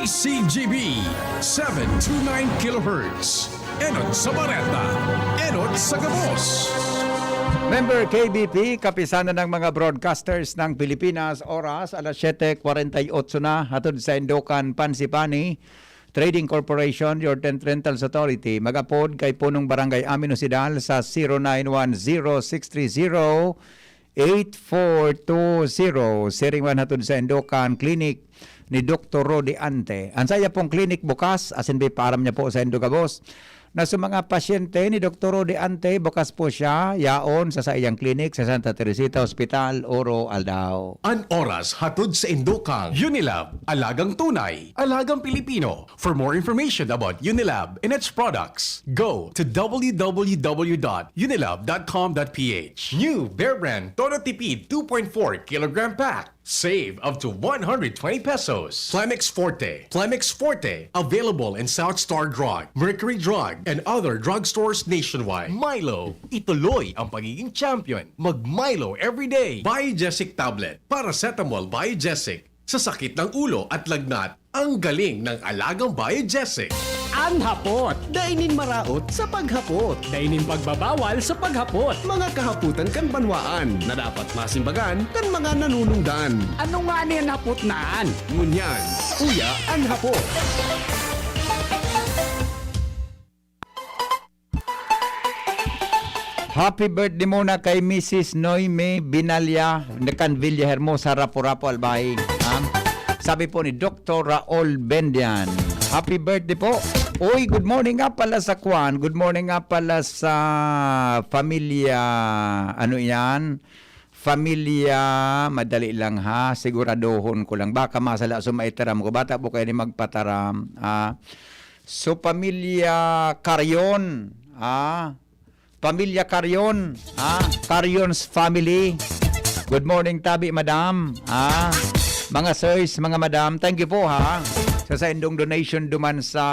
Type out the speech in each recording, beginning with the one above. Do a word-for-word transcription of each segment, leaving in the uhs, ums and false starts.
C G B, seven two nine kilohertz. Enot sa Bareta, enot sa gabos. Member K B P, kapisanan ng mga broadcasters ng Pilipinas, oras alas siyete kwarenta y otso na, hatod sa Indukan Pansipani Trading Corporation, your tent rentals authority. Mag-apod kay Punong Barangay Amin Osidal sa zero nine one zero six three zero eight four two zero. Siring man hatod sa Indukan Clinic ni Doktor Rodi Ante. Ang saya pong clinic bukas, asin may paaram niya po sa Indogabos na sa mga pasyente ni Doktor Rodi Ante, bukas po siya, yaon sa saiyang clinic sa Santa Teresita Hospital, Oro, Aldao. An oras hatod sa Indokang Unilab, alagang tunay, alagang Pilipino. For more information about Unilab and its products, go to w w w dot unilab dot com dot p h. New Bear Brand Todo Tipid two point four kilogram pack. Save up to one hundred twenty pesos. Flamex Forte. Flamex Forte. Available in South Star Drug, Mercury Drug, and other drugstores nationwide. Milo. Ituloy ang pagiging champion. Mag Milo everyday. Biogesic Tablet. Paracetamol Biogesic. Sa sakit ng ulo at lagnat, ang galing ng alagang Biogesic. An hapot, dai nin maraot sa paghapot. Dai nin pagbabawal sa paghapot. Mga kahapotan kan banwaan na dapat masimbagan kan mga nanunungdan. Ano ngani an hapot na an? Ngunyan, uya an hapot. Happy birthday muna kay Missus Noemi Binalya, kan Villahermosa, Rapu-Rapu, Albay. Ha? Sabi po ni Doktor Raul Bendian, "Happy birthday po." Uy, good morning nga pala sa kwan. Good morning nga pala sa pamilya, ano yan? Pamilya, madali lang ha. Siguradohon ko lang. Baka masala sa maitaram ko. Bata po kayo ni magpataram. Ah. So, pamilya Carion. Ah. Pamilya Carion. Ah. Carion's family. Good morning, tabi, madam. Ah. Mga sirs, mga madam, thank you po ha. Sa saindong donation duman sa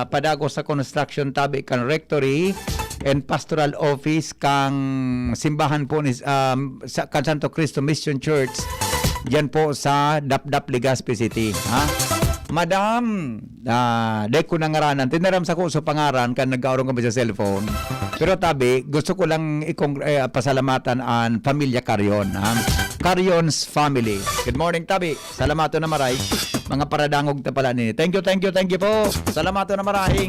padagos sa construction tabi kan Rectory and Pastoral Office kang simbahan po ni, um, sa, kan Santo Cristo Mission Church, diyan po sa Dapdap, Legazpi City. Ha? Madam, ah, dai ko na ngaranan. Tinaram sa ko sa pangaran kan nagkaorong kami sa cellphone. Pero tabi, gusto ko lang ikong, eh, pasalamatan an pamilya Carion. Ha? Carion's family. Good morning, tabi. Salamaton na maray. Mga paradangog ta pala nini. Thank you, thank you, thank you po. Salamaton na maray.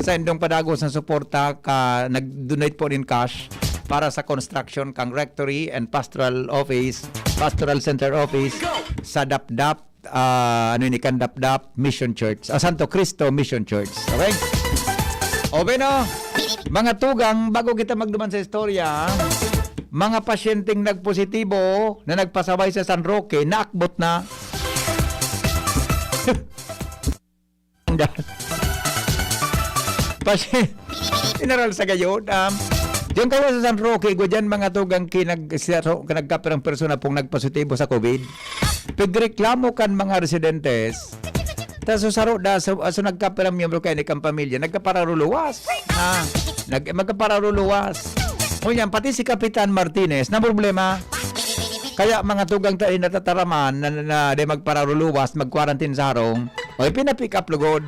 Sa indong padagos na suporta ka, nag-donate po nin cash para sa construction kang Rectory and Pastoral Office, Pastoral Center Office sa Dapdap, ah, ano ini, kan Dapdap Mission Church, ah, Santo Cristo Mission Church. Okay? O, bueno, mga tugang, bago kita magduman sa istorya, mga pasyenteng nagpositibo na nagpasabay sa San Roque, naakbot na. Pasy-, inaral sa gayod, um, diyan kaya sa San Roque, igwa diyan mga tugang kinag-, siya, so, nagkapirang persona pong nagpositibo sa covid. Pigreklamo kan mga residentes. Ta so saro da, so, so nagkapirang miyembro kaya ni kan pamilya, nagkapararuluwas. Ha? Nag-, magkapararuluwas. Ngunyan, pati si Kapitan Martinez, na problema. Kaya mga tugang tayo natataraman na, na, na di magpararuluwas, mag-quarantine sa harong, o ipinapick up lugod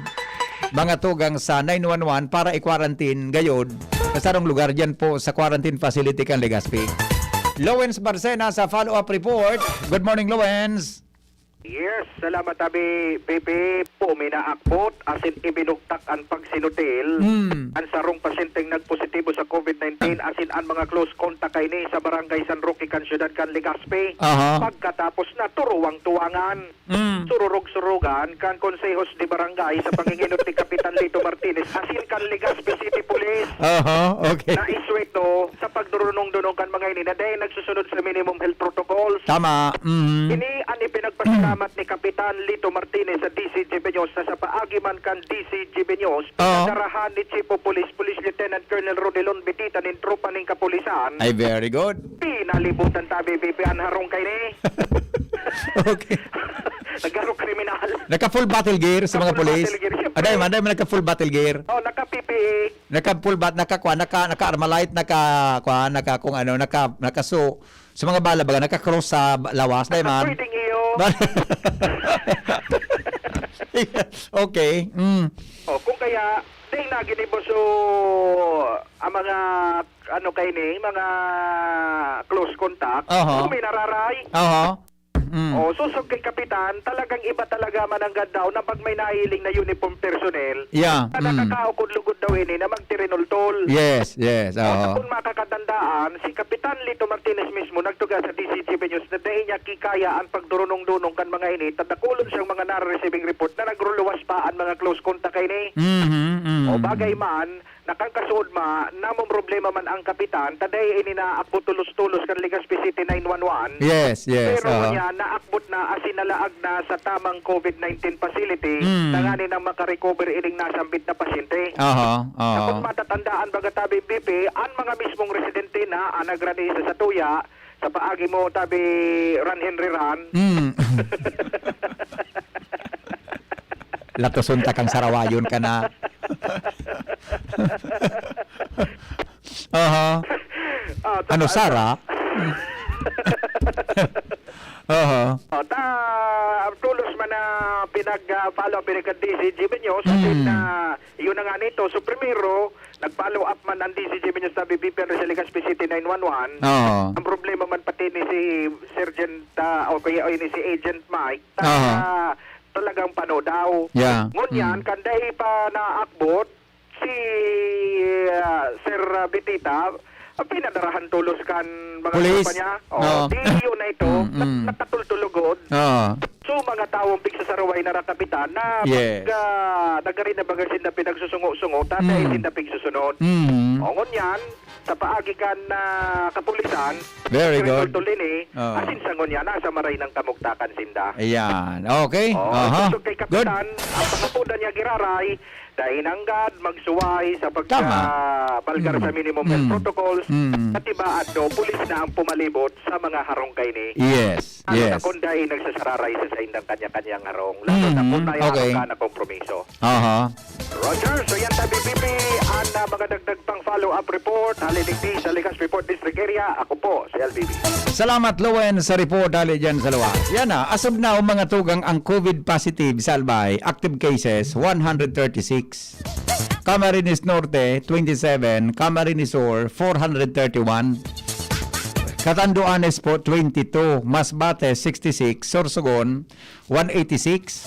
mga tugang sa nine one one para i-quarantine gayod sa sarong lugar diyan po sa quarantine facility kan Legazpi. Lowens Barcena sa follow-up report. Good morning, Lowens. Yes, salamat, Abi. Pipi, po, minaakbot, asin ibinugtak an pagsinutil. Hmm. An sarong pasyenteng nagpositibo sa covid nineteen, asin an mga close contact kaini sa Barangay San Roque kan siyudad kan Legazpi. Aha. Pagkatapos na turuwang-tuwangan. Mm. Sururog-surugan kan Konsehos de Barangay sa panginginot ni Kapitan Lito Martinez, asin kan Legazpi City Police. Aha, okay. Na isweto sa pagdurunong-dunong kan mga ini na dai nagsusunod sa minimum health protocols. Tama. Mm. Ini an ipinagpasalamat ni Kapitan Lito Martinez sa D C G B News na sa paagi man kan D C G B News, Oo. Kadarahan ni Chief of Police, Police Lieutenant Colonel Rodelon Bitita nin tropa nin kapulisan. Ay, very good. Pinalibutan tabi, Pipi, an harong kaini. Okay. Nagkaro kriminal. Naka full battle gear sa mga Naka full pulis. Battle gear, siyempre. Aday man, aday man, naka full battle gear. Oh, naka P P E. Naka full bat-, naka kwa-, naka, naka Armalite, naka kwa-, naka kung ano, naka, naka so, sa mga bala baga, naka cross sa ba-, lawas, aday man. Pwedeng iyo. Ba-, Okay. Mm. O, kung kaya, dai na ginibo so, ang mga, ano kaini, mga close contact, Aha. Kung may nararay. Aha. Mm. O, susog kay Kapitan, talagang iba talaga mananggad daw na pag may nahiling na uniform personnel, Yeah. na Mm. nakakaukod-lugod daw ini na magtirinultol. Yes, yes, O, oo. kung makakatandaan, si Kapitan Lito Martinez mismo nagtuga sa D Z G B News na dai niya kikaya ang pagdurunong-dunong kan mga ini, ta dakulon siyang mga nare-receiving report na nagruluwas pa an mga close contact kaini. Mhm, mhm. O, bagay man, nakangkasuod ma, namomroblema man ang kapitan, ta dai ini naakbo tolos-tolos kan Legazpi City nine one one. Yes, yes, Pero aha. ngunyan, naakbot na asin nalaag na sa tamang COVID nineteen facility, Mm. tanganing makarecover ining nasambit na pasyente. Aha, aha. Kung matatandaan, baga tabi, B P, ang mga mismong residente na ang nagrani sa satuya, sa paagi mo, tabi, Ran Henry Ran. Mm. Latoson ta kang sarawayon ka na. Aha. Ah, Ano, ta- Sara? Aha. Ah, ta, tolos man na pinag, ah, follow, pinagka D Z G B News, Mm. na, yun na nga nito. So, primero, nag-follow up man ang D Z G B News na B P P R sa Legazpi City nine one one. Oo. Ang problema man pati ni si Sergeant, ah, o kaya, o ni si Agent Mike, ta-, Oo. talagang pano daw. Yeah. Ngunyan, Mm. kan dai pa naakbot, si, ah, Sir, ah, Bitita, ah, pinadarahan tolos kan mga Police. tropa niya. O, Oo. di yun na ito, Mm, nat-, mm. natatultulugod. Oo. So, mga tawong pigsasaraway na ra, Kapitan, na Yes. pag, ah, nagari na baga sinda pinagsusungo-sungo, tatay Mm. sinda pigsusunod. Mm. O, ngunyan, sa paagi kan, ah, kapulisan, Very good. resulta ini, Oo. asin sa ngunyan, nasa maray ng kamugtakan sinda. Ayan. Okay. Oo, Aha. susog kay Good. Kapitan, ang pangapodan niya giraray, dai nanggad magsuway sa pagka Tama. balgar sa Mm. minimum health Mm. protocols, Mm. pati ba adto, pulis na ang pumalibot sa mga harong kaini. Yes, Lalo na yes. kung dai nagsasararay sa saindang kanya-kanyang harong. Lalo na Mm, kung may okay. harong ka na kompromiso. Aha. Roger, so yan tabi, P P, ang, ah, mga dagdag pang follow-up report, hali digdi sa Legazpi Port District Area, ako po, si L B B. Salamat, Lowen, sa report hali dyan sa luwas. Yan na, as of now, mga tugang, ang COVID positive sa Albay, active cases, one hundred thirty-six. Camarines Norte, twenty-seven. Camarines Sur, four hundred thirty-one. Catanduanes po, twenty-two. Masbate, sixty-six. Sorsogon, one eighty-six.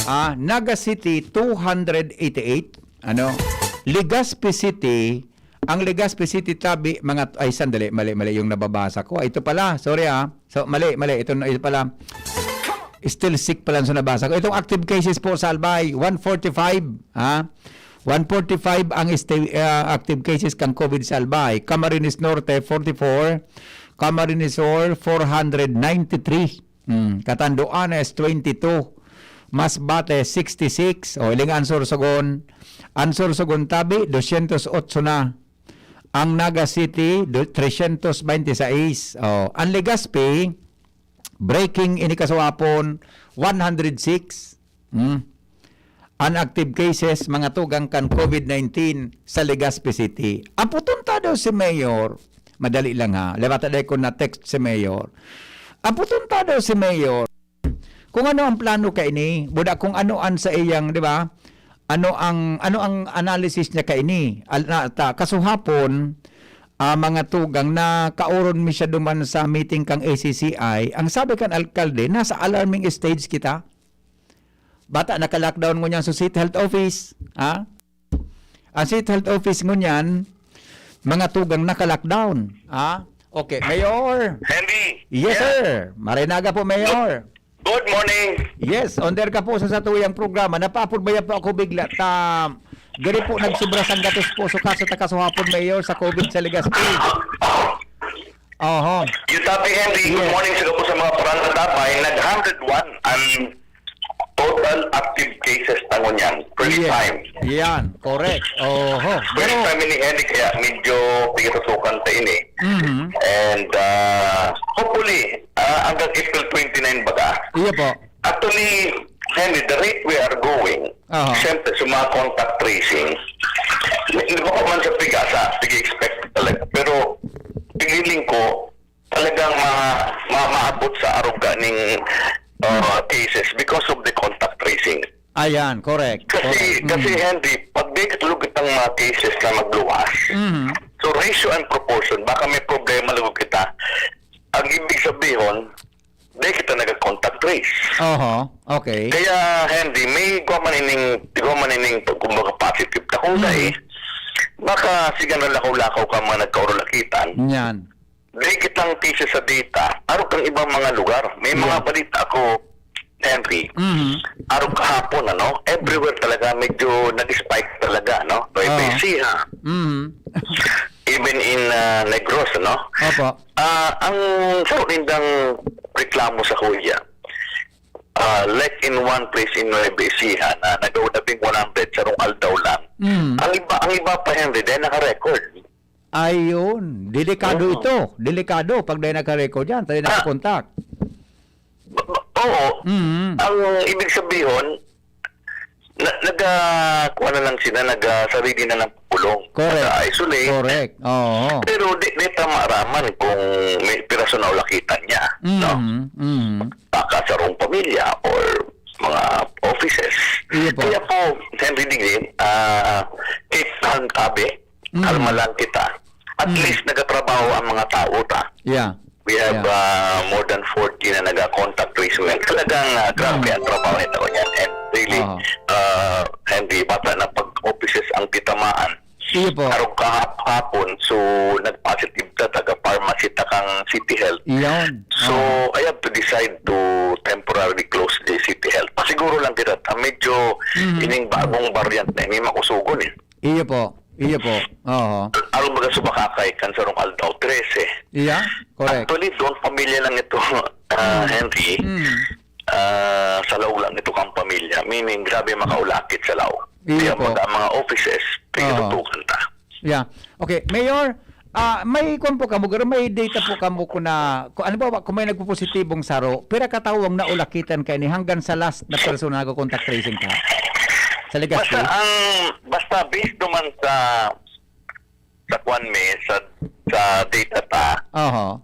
Ah, Naga City, two hundred eighty-eight. Ano? Legazpi City, ang Legazpi City tabi, mga, ay, sandali, mali, mali yung nababasa ko. Ito pala, sorry ah. So, mali, mali. Ito, ito pala, still sick pala sa nabasa ko. Itong active cases po sa Albay, one forty-five, ha? One forty-five ang sti-, ah, active cases kan COVID sa Albay. Camarines Norte, forty-four. Camarines Sur, four hundred ninety-three. Hmm, Catanduanes, twenty-two. Masbate, sixty-six. O, iling ang Sorsogon. Ang Sorsogon tabi, dosyentos otso na. Ang Naga City, do-, tresyentos bente sais. O, ang Legazpi, breaking ini kasuhapon, one hundred six. Hmm. Ang active cases, mga tugang kan COVID nineteen sa Legazpi City. Aputon ta daw si Mayor, madali lang ha, lewat ta dai ko na-text si Mayor. Aputon ta daw si Mayor kung ano ang plano kaini, buda kung ano ang sa iyang, di ba? Ano ang, ano ang analysis niya kaini? Al-, na, ta, kasuhapon, ah, mga tugang, na kauron mi siya duman sa meeting kang A C C I. Ang sabi kan alkalde, nasa alarming stage kita. Bata, naka-lockdown ngunyan sa City Health Office, ha? Ang City Health Office ngunyan, mga tugang, naka-lockdown, ha? Okay, Mayor. Henry. Yes, Yeah. sir. Maray na aga po, Mayor. Good morning. Yes, on air ka po sa satuyang programa. Napaapod baya po ako bigla. Ta, gari po, nagsubra sang gatos po. So, kaso ta kasuhapon, Mayor, sa COVID sa Legazpi. Oho. Yung Tapi Henry, good Yes. morning sa gabos sa mga parang katabay. Nag-hundred one ang total active cases ta ngunyan. First Yes. time. Yan, correct. Oho. First Pero time ini, Henry, kaya medyo pigatutukan ta ini. Mhm. And, ah, hopefully, ah, hanggang April twenty-nine baga. Iya po. Actually, Henry, the rate we are going, Aha. siyempre, sa mga contact tracing, hindi ko man sa pig-asa, pig-expect talaga. Pero, pigiling ko, talagang ma-, ma-, maabot sa aruga ning uh, cases because of the contact tracing. Ayan, correct. Kasi, correct. Kasi, mm, Henry, pag di katulog itong mga cases na magluwas, mhm, so ratio and proportion, baka may problema lugod kita. Ang ibig sabihin, di kita nag-contact trace. Oho, okay. Kaya, Henry, may igwa man ining, igwa man ining, kumbaga, positive. Takong, mhm, Eh, baka, sige na lakaw-lakaw ka mga nagkaurulakitan. Yan. Di kitang thesis sa data, arog kang ibang mga lugar. May mga, yeah, balita ako, Henry, mhm, arog kahapon, ano? Everywhere talaga, medyo nag-spike talaga, no? Nueva, oo, Ecija. Mhm. Even in, ah, Negros, ano? Opo. Ah, ang sa nindang reklamo sa kuya, ah, like in one place in Nueva Ecija na nagawad na ping one hundred sarong aldaw lang. Mm. Ang iba, ang iba pa, Henry, dahil naka-record. Ayun, delikado, oo, ito. Delikado pag dai nagka-record yan, tayo, ah, nagko-contact. Oo. Mm. Ang ibig sabihin, na, naga, kuha na lang sila, naga, sarili na lang pulong. Correct. Naga-isolate. Correct. Oo. Pero di, di ta maaraman kung may piraso na ulakitan niya, no? Mm, mm. Baka sarong pamilya or mga offices. Iyo po. Kaya po, Henry Digin, ah, keep calm, tabi. Mm. Kalma lang kita. At, mm, least nagatrabaho ang mga tao ta. Yeah. We have, yeah, uh, more than forty na naga-contact tracing. Talagang, uh, grabe, mm, ang trabaho nito niyan. And really, oo, uh, Henry, bata na pag-offices ang titamaan. Iyo po. Arog kahap-, hapon, so nag-positive ta, taga-pharmacy ta kang City Health. Iyon. So, oo, I have to decide to temporarily close the City Health. Pasiguro lang kita, ta medyo, mhm, ining bagong variant na ini makusugon eh. Iyo po. Iyo po. Oo. Ang mga sumakakay kan sarong aldaw, trese. Iya, correct. Actually, doon pamilya lang ito, ah, mm, Henry. Mm. Ah, sa laog lang ito kang pamilya. Meaning, grabe makaulakit sa laog. Iyo po. Kaya pag ang mga offices, oo, pinutukan ta. Yeah. Okay, Mayor, ah, may kwan po kamo, pero may data po kamo kung na, kung, ano ba, kung may nagpopositibong saro, pira ka tawo ang naulakitan kaini hanggang sa last na persona nagko-contact tracing ka? Sa Legazpi? Basta ang, basta based naman sa, sa kwan mi, sa, sa data ta, oho,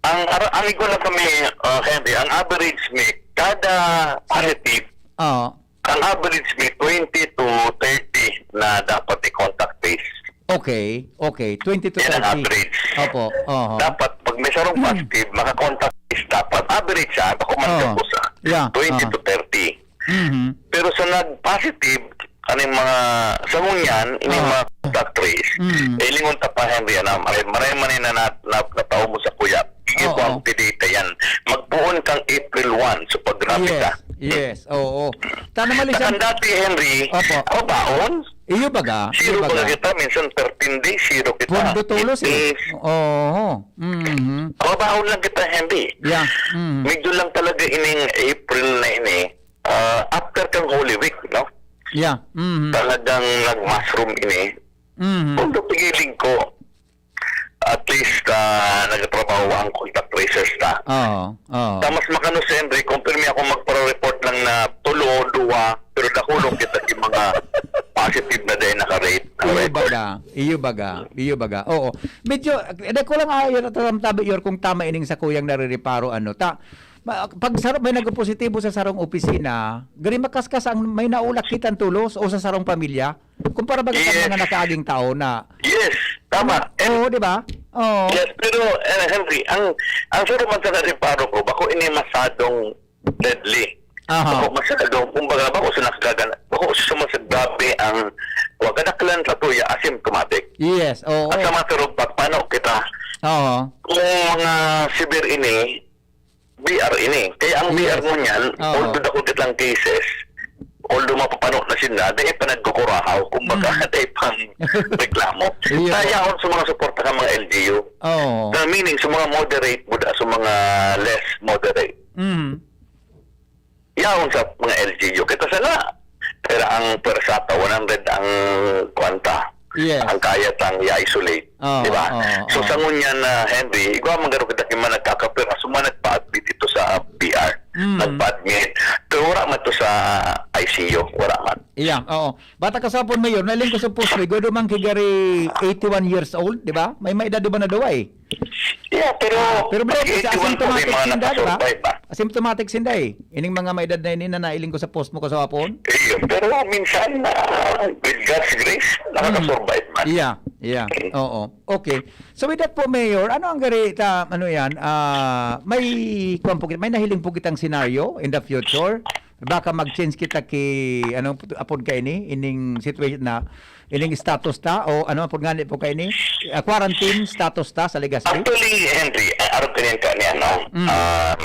ang ara-, ang igwa lang kami, uh, Henry, ang average mi, kada positive, oo, ang average mi, twenty to thirty na dapat i-contact base. Okay, okay. Twenty to thirty. Yan ang average. Opo, oho. Dapat, pag may sarong, hmm, positive, maka-contact base dapat. Average siya, bako man, oo, siya po sa, yeah, twenty, ah, to thirty. Mhm. Pero sa nag-positive, kaning mga, sa ngunyan, ining, ah, mga contact trace, mm, eh, lingon ta pa, Henry, anam, ay, maray man na, na, na, natao mo sa kuya. Sige po, oo, ang update yan. Magpoon kang April one, so pag grabe ka. Yes, yes, oo. Tanong mali siya. Sa dati, Henry, opo, o baon? Iyo baga, iyo baga. Zero baga kita, minsan thirteen days, zero kita. Pondo tolos eh. Eight days. Oo. Mhm. O baon lang kita, Henry. Yeah. Mhm. Medyo lang talaga ining April na ini, ah, after kang Holy Week, no? Yeah. Mhm. Talagang nag-mushroom ini. Mhm. Kung pigiling ko, at least, ah, nagtatrabaho ang contact tracers ta. Oo, oo. Ta mas makano si Henry, kung pirmi ako magpara-report lang na tulo, duwa, pero dakulon kita yung mga positive na dahil naka-rate, iyo naka-record. Baga, iyo baga, iyo baga. Oo. Medyo, eh, ko lang, ah, yun, tabi, Yor, kung tama ining sa kuyang narireparo, ano, ta, ma-, pag sar-, may nagpositibo sa sarong opisina, gari makaskas ang may naulakitan tulos o sa sarong pamilya, kumpara baga sa, yes, mga nakaaging tao na, yes, tama. Ano, and, oo, di ba? Oo. Yes, pero, eh, Henry, ang, ang saro man sa nareparo ko, bako ini masadong deadly. Aha. Bako masyado, kumbaga, bako sa nakagagan-, bako sa mas grabe ang, wa, kadaklan sa tuya, asymptomatic. Yes, oo. At sa mga turog, pagpano kita, oo, kung mga severe ini, B R ini. Kaya ang, yes, B R mo niyan, oo, although dako kitang cases, although mapapano na sila, dahil pa nagkukurahaw, kumbaga, mm, dahil pang reklamo. Iyo. Kaya ako sa mga suporta ng mga L G U. Oo. Na meaning, sa mga moderate, buda, sa mga less moderate. Mm. Yaon sa mga L G U. Kita sana, pero ang pwersa ta, one hundred ang kwanta. Yes. Ang kaya tang i-isolate, oo, di ba? Oo, so, oo, sa ngunyan na, Henry, igwa man garo kita kay mga nagkakapira, so mga nagpa-admit ito sa B R. Mm. Nagpa-admit. Pero wala man to sa I C U, wala man. Iya, oo. Bata ka sa hapon, Mayor, nailing ko sa post, Mayor, igwa duman kay gari eighty-one years old, di ba? May, may edad ba na daw eh? Yeah, pero, ah, pero pag bro, sa eighty-one po, may asymptomatic mga sinda, di ba? Nakasurvive, ah. symptomatic sinda eh. Ining mga may edad na ini na nailing ko sa post mo kasapon. Iyo, pero minsan, ah, with God's grace, nakakasurvive man. Yeah, yeah. Mm. Oo. Okay. So with that po, Mayor, ano ang gari ta, ano yan, ah, may, kuwan po kita, may nahiling po kitang senaryo in the future? Baka mag-change kita ki, ano, apod ka ini, ining situation na, ining status ta, o ano, apod nga ni po ka ini, ah, quarantine status ta sa Legazpi? Actually, Henry, ah, arog kanin ka niya, no? Mm. Um,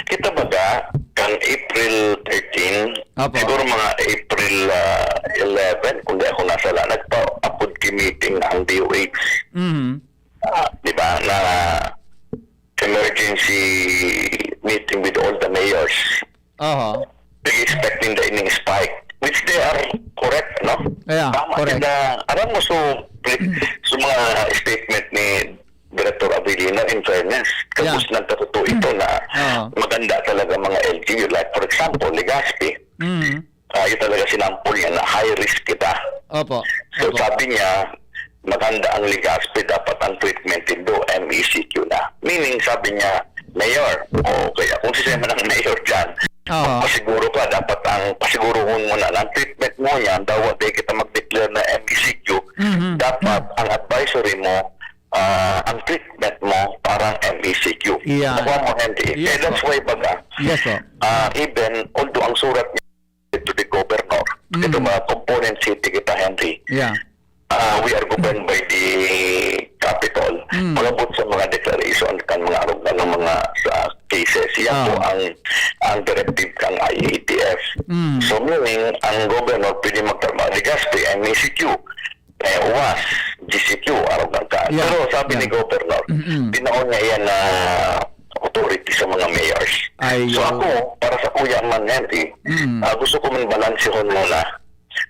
kita baga, kan April thirteen, Opo. siguro mga April, ah, eleven, kung di ako nasala, nagpa-apod ki meeting ang D O H. Mhm. Ah, di ba, na emergency meeting with all the mayors. Oho. They expecting the ining spike, which they are correct, no? Yeah, Tama correct. sila. Alam mo, so, so mga statement ni Director Avelino, in fairness, Yeah. kabus ng katutuo ito na Oo. maganda talaga mga L G U. Like, for example, Legazpi. Mm. Ah, yun talaga sinampol niya na high risk kita. Opo. So, Opo. sabi niya, maganda ang Legazpi, dapat ang treatment nindo, M E C Q na. Meaning, sabi niya, Mayor, o kaya kung sisema ng mayor dyan, Oo. pasiguro ka, dapat ang pasiguruhon mo na, ang treatment mo niyan, daw di kita mag-declare na M E C Q, Mhm. dapat ang advisory mo, ah, ang treatment mo, parang M E C Q. Yan. Nakuha mo, Henry? Yes, Eh, that's po. why baga, Yes, po. ah, even, although ang surat niya to the governor, Mm. ito mga component city kita, Henry. Yeah. Ah, we are governed by the Capitol. Mm. Pag-abot sa mga declaration kan mga arog ng mga sa cases, yan po Ah. ang, ang directive kan I A T F. Mm. So, meaning, ang governor pwede magtrabaho. Legazpi, M E C Q, eh, U A S, G C Q, arog ng ka. Yeah. Pero sabi ni Yeah. governor, Mm-mm. binaon niya yan na authority sa mga mayors. Ay, So, yo. ako, para sa kuya man, Henry, Mm. ah, gusto ko man balansehon muna.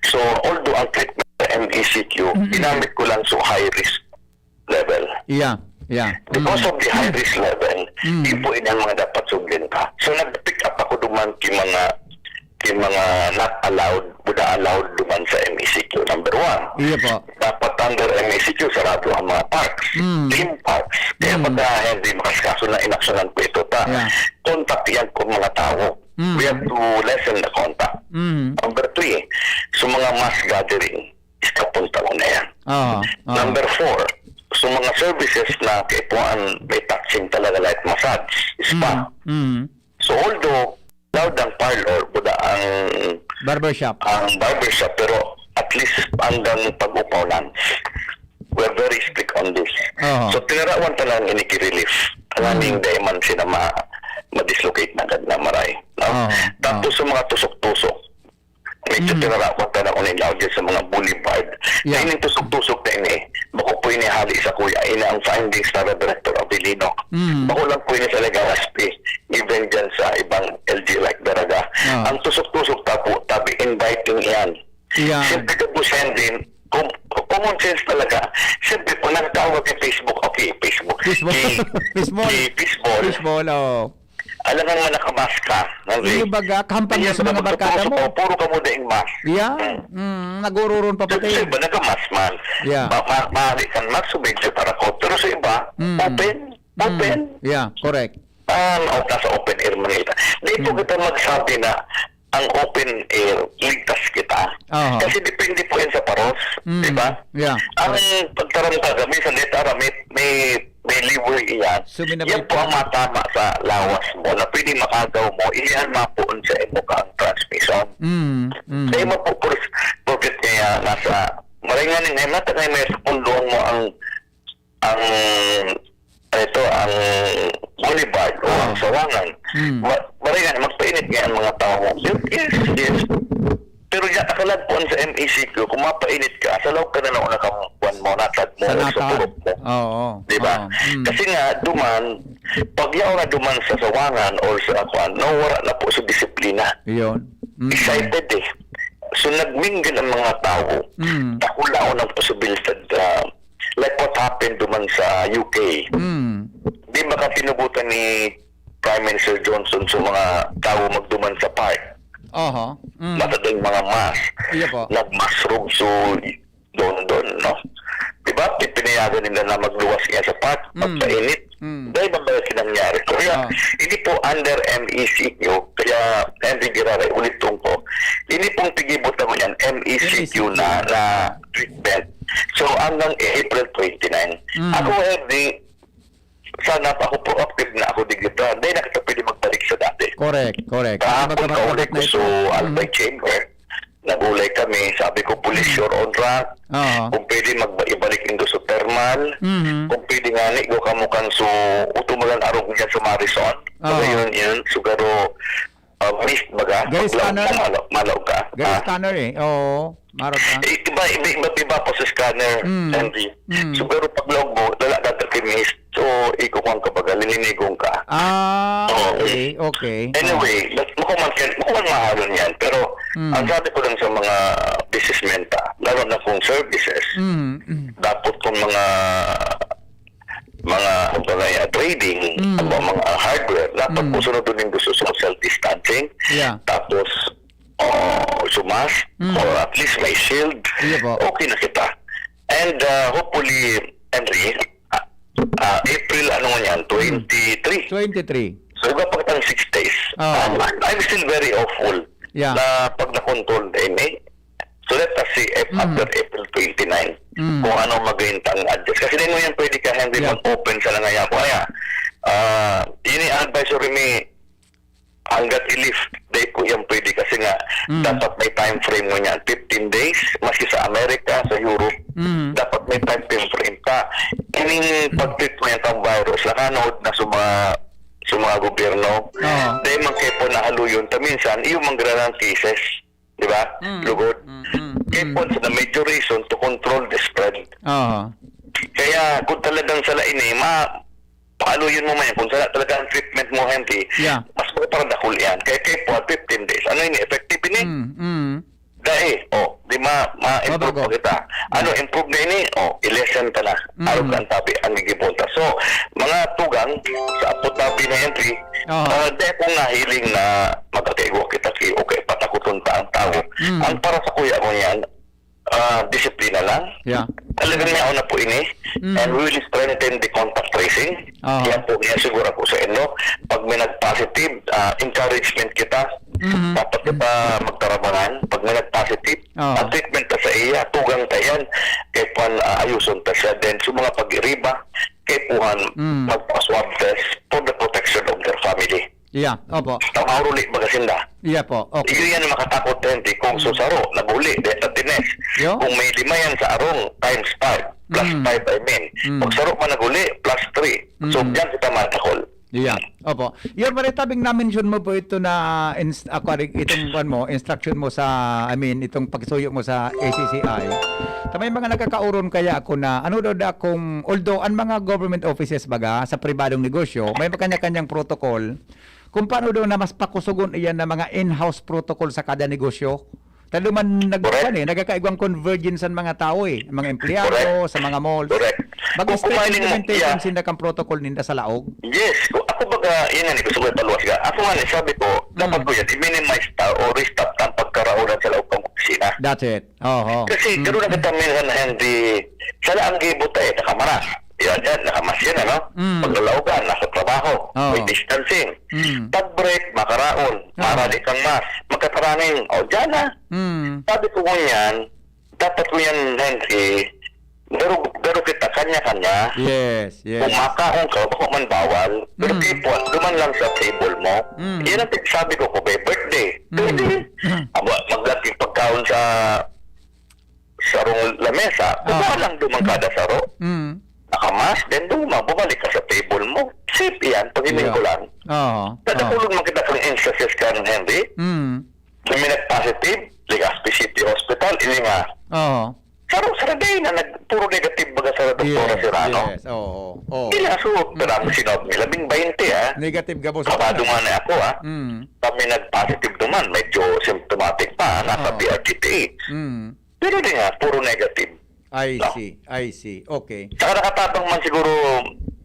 So, although ang treatment sa M E C Q, Mm-mm. ginamit ko lang sa high risk level. Yeah, yeah. Because Mm. of the high risk level, Mm. yun po yun ang mga dapat sundin pa. So, nag-pick up ako duman ki mga, ki mga not allowed, buda allowed duman sa M E C Q, number one. Iya po. Dapat under M E C Q, sarado ang mga parks, Mm. theme parks. Kaya Mm. pagka hindi makasikaso na inaksyonan po ito, ta, Yeah. contact yan po mga tao. Mm. We have to lessen the contact. Mm. Number three, sa mga mass gathering, stop po taon na yan. Oo, oo. Number four, sa mga services na kaipuhan may touching talaga like massage, spa. Mm, mm. So although loud ang parlor, buda ang Barbershop. ang barbershop, pero at least hanggang pag-upaw lang. We're very strict on this. Oo. So tinarawan talaga ini ki relief. Alam Mm. mo, dai man sila ma-, ma-dislocate na agad na maray, no? Oo, Tapos oo. sa mga tusok-tusok, medyo Mm. tinarawan talaga ini loud sa mga boulevard. Yeah. Kaya ining tusok-tusok na ini, bako po ini hali sa kuya, ini ang findings na Director Avelino. Mm. Bako lang po ini sa Legazpi, even dyan sa ibang L G like Daraga. Ah. Ang tusok-tusok ta po, tabi inviting yan. Yan. Siyempre, kapos yan din, com-, common sense talaga. Siyempre, kung nagtawag kay Facebook, okay, Facebook. Fishball. Kay, Fishball. kay Fishball. Fishball, oo. Alangan man nakamask ka. Nang Iyo baga, kahampang Iyo mo sa mga baga, barkada puro, mo. puro ka mo daing mask. Yeah. Hmm. Mm, nagururun pa Sa, pati. sa iba, nagamask man. Yeah. Ma-, ma-, maaari kang mask, medyo tarakot. Pero sa iba, Mm. open. Mm. Open. Yeah, correct. Ah, no, nasa open air man kita. Di po Mm. kita magsabi na ang open air, ligtas kita. Aha. Kasi depende po yan sa paros, Mm. di ba? Yeah. Ang Correct. pagtaranta ka, minsan di tara, may, may, may leeway iyan. Suminabay Yan po pa. ang matama sa lawas mo na pwede makagaw mo, iyan mapuon sa imo ka ang transmission. Mm, mm. Kaya mo po, pur-, porket kaya nasa, maray nga ning, ay, matangay may sa pundoan mo ang, ang, ito, ang boulevard o ang Ah. sawangan. Mm. Ma-, maray nga, magpainit nga ang mga tao. Yes, yes. Pero diyan, akalagpuan sa M E C Q, kung mapainit ka, sa loob ka na lang nakakuan mo, natag mo, Sa o sa natag. purok mo. Oo, Di ba? oo. Mm. Kasi nga, duman, pag yaon na duman sa sawangan or sa kuan, nawara na po sa disiplina. Yun. Mm. Excited eh. So, nagmingle ang mga tao. Mm. Takulaon ang posibilidad, ah, like what happened duman sa U K. Mm. Di ba ka tinugutan ni Prime Minister Johnson sa mga tao magduman sa park? Oho. Mm. Matading mga mask. Iya po. Nag-mask room sa London, no? Di ba? Pipinayagan nila na magluwas niya sa park, Mm. magpainit. Mm. Dahil ba ba yung nangyari? Kaya, Ah. hindi po under M E C Q, kaya Henry Guerrero, ulit ko, hindi pong tigibot naman yan, M E C Q na, M E C Q. na treatment. So, hanggang April twenty-nine. Mm. Ako, Henry, sana pa ako proactive na ako digito. Hindi na kita pwede magbalik sa dati. Correct, correct. Kahapon, Kasi magkapatid kauli na ko ito. sa Albay Mm. Chamber. Nagulay kami. Sabi ko, "Police, Mm. you're on track." Oo. Kung pwede, mag-, ibalik yung gusto thermal. Mhm. Kung pwede nga, ni, go ka mo kan su-, utumalan arog niya sa Marison. Oo. Baga yun, yun. Sugaro, ah, mist baga. Gary Paglaog Scanner? mo, malaog, malaog ka. Gary Ah. Scanner eh. Oo. Marog ka. Eh, iba, iba, iba, iba po sa scanner, Mm. Sandy. Mm. So, pero pag laog mo, wala na ka mist. So, iko kang kabagal, lininigong ka. Ah, Oo. okay, okay. Anyway, Ah. mas makuman, makuman mahalon yan. Pero, Mm. ang sabi ko lang sa mga businessmen ta, lalo na kung services, Mm, mm. dapat kung mga, mga, ang mga trading, Mm. ang mga hardware, dapat Mm. kung sunod doon yung gusto social distancing. Yeah. Tapos, oh, so mask, Mm. or at least may shield, Iya po. okay na kita. And, uh, hopefully, Henry, uh, uh, April, ano nga yan, Mm. twenty-three. Twenty-three. So, iba pa kitang six days. Oh. Um, I'm, I'm still very hopeful Yeah. na pag na-control na ini. So, let us see if Mm. after April twenty-nine, Mm. kung ano maging tang adjust. Kasi di mo yan pwede ka, Henry, Yeah. mag-open sa langaya ko. Kaya, ah, ini advisory mi, hangga't i-lift, di po yan pwede kasi nga Mm. dapat may time frame mo niyan, fifteen days, maski sa Amerika, sa Europe, Mm. dapat may time frame ka. Ining Mm. pag-treatment ang virus, nakanood na sa mga, sa mga gobyerno. Oo. Dahil man kayo po nahaluyon, ta minsan, iyo man gralang cases, di ba? Mm. Lugod. Mm, mm, Kaya mm. po, the major reason to control the spread. Oo. Kaya kung talagang sala ini, ma-, paaluyon mo man yan. Kung sala talaga ang treatment mo, Henry, Yeah. mas makaparadakul yan. Kaya kayo po, fifteen days. Ano ini? Effective ini? Mm, mm. Dai. Oh, di ma-, ma-improve Mabago. pa kita. Ano, Yeah. improve na ini? Oh, i-lessen ka na. Mm. Araw ka ang tabi, ang gigibon ta. So, mga tugang, sa Abu Dhabi na, Henry, Oo. ah, di akong nahiling na magkakaigwa kita ki-, o kaya patakuton ta ang tao. Mm. Ang para sa kuya ko niyan, ah, disiplina lang. Yeah. Talagang yaon na po ini. Mm. And we will strengthen the contact tracing. Oo. Yan po, yan siguro po sa inyo. Pag may nag-positive, ah, encouragement kita. Mm. Dapat Mm. kita magtarabangan. Pag may nag-positive, Oo. ang treatment ta sa iya, tugang ta yan. Kay pan, ah, ayuson ta siya. Then, sa mga pag-iriba, kay puhan, Mm. magpa-swab test for the protection of their family. Yeah, opo. Tama, uruli, baga sinda. Yeah po, okay. Iyo yan ang makatakot, Henry. Kung Mm. susaro, naguli, deta tines. Yo? Kung may lima yan sa arong, times five, plus Mm. five, I mean. Mm. Pag saro man naguli, plus three. So, Mm. diyan kita matakol. Yeah, opo. Your Maria Tabing, na-mention mo po ito na ins-, ako, ari, itong, kuwan mo, instruction mo sa, I mean, itong pagsuyo mo sa A C C I. Ta may mga nagkakaoron kaya ako na, ano daw da kung, although ang mga government offices baga, sa pribadong negosyo, may kanya-kanyang protocol, kung paano daw na mas pakusugon iyan na mga in-house protocol sa kada negosyo. Talo man nag-, Correct. kuwan eh, nagkakaigwang convergence ang mga tao eh, ang mga empleyado, Correct. sa mga malls. Correct. Mag-strict Kung kumain mo, implementation yeah. sinda kang protocol ninda sa laog. Yes. Kung ako baga, yun nga, gusto ko ipaluwas ka. Ako nga, sabi ko, Mm. dapat ko yan, i-minimize ta o restop ta ang pagkaraonan sa laog ng opisina. That's it. Oho. Kasi Mm. gano'n na kita minsan, Henry, sala ang gibo tayo, nakamaras. Yan, yan, nakamas yan, ano? Mm. Paglalaogan, nasa trabaho, Oo. may distancing. Mm. Pag-break, makaraon, Oo. marali kang mas, magkataraning, o, dyan na. Mm. Sabi ko ngunyan, dapat ngunyan, Henry, garo, garo kita, kanya-kanya. Yes, yes. Kung makaon ka, bako man bawal. Pero Mm. people, duman lang sa table mo. Mm. Yan ang sabi ko, kung may birthday, Mm. pwede. Mm. Aba, magdating pagkaon sa sarong lamesa, Ah. kuha lang duman kada saro. Mm. Nakamas, then duman, bumalik ka sa table mo. Safe yan, pag Yeah. ko lang. Oo. Nadakulog Oo. man kita kang instances kan, Henry. Mm. Na may nag-positive, like, Aspi City Hospital, ini nga. Oo. Saro, saro day na nag-, puro negative baga sa doktora Yes, Serrano. yes. Oo, oo. Hindi na, so, Mm. pero ang sinod nila, bing bainte, ah. Negative gabos. Kabado nga na ako, ah. Mm. Kami nag-positive duman, medyo symptomatic pa, nasa Oo. P R T T. Mm. Pero di nga, puro negative. I No? see, I see. Okay. Saka nakatabang man siguro,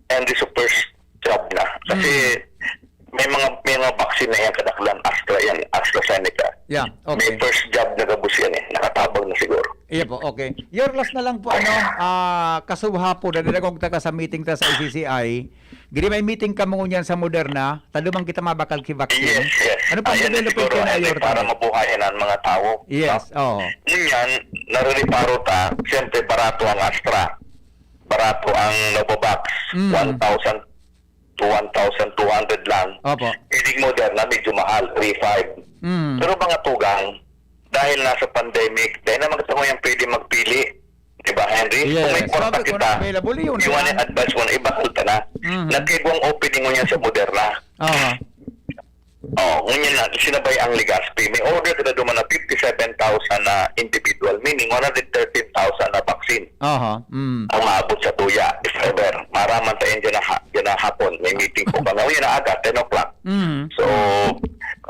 Andy, sa first jab na. Kasi Mm. may mga, may mga vaccine na yan, kadaklan, Astra yan, AstraZeneca. Yeah, May okay. first jab na gabos yan eh. Nakatabang na siguro. Iya po, okay. Your last na lang po, ano, ah, kasubha po, nadadagog ta ka sa meeting ta sa I C C I. Gini may meeting kamo ngunyan sa Moderna, ta duman kita mabakal ki vaccine. Yes, yes. Ano pang Ayan na development siguro, yan, Henry, Ayor, para tayo? mabuhayan ang mga tao. Yes, oo. Ngunyan, narereparo ta, siyempre barato ang Astra, barato ang Novavax, Mm. one thousand to one thousand two hundred lang. Opo. Ining Moderna, medyo mahal, three five. Mm. Pero mga tugang, dahil nasa pandemic, dahil naman kita ngayon pwede magpili. Di ba, Henry? Kung may Yes. kwarta Sabi ko kita, na, available yun, iwan yan. yung advance mo na, ibakal ka na. Mhm. Nagkaigwang opening mo niyan sa Moderna. Aha. Oh, ngunyan na, sinabay ang Legazpi. May order kita duman na fifty-seven thousand na individual, meaning one hundred thirteen thousand na vaccine Aha. Mm. ang maabot sa tuya, if ever. Maraman tayo dyan na, ha- dyan na hapon. May meeting po kami. Ngunyan na aga, ten o'clock. Mm. So,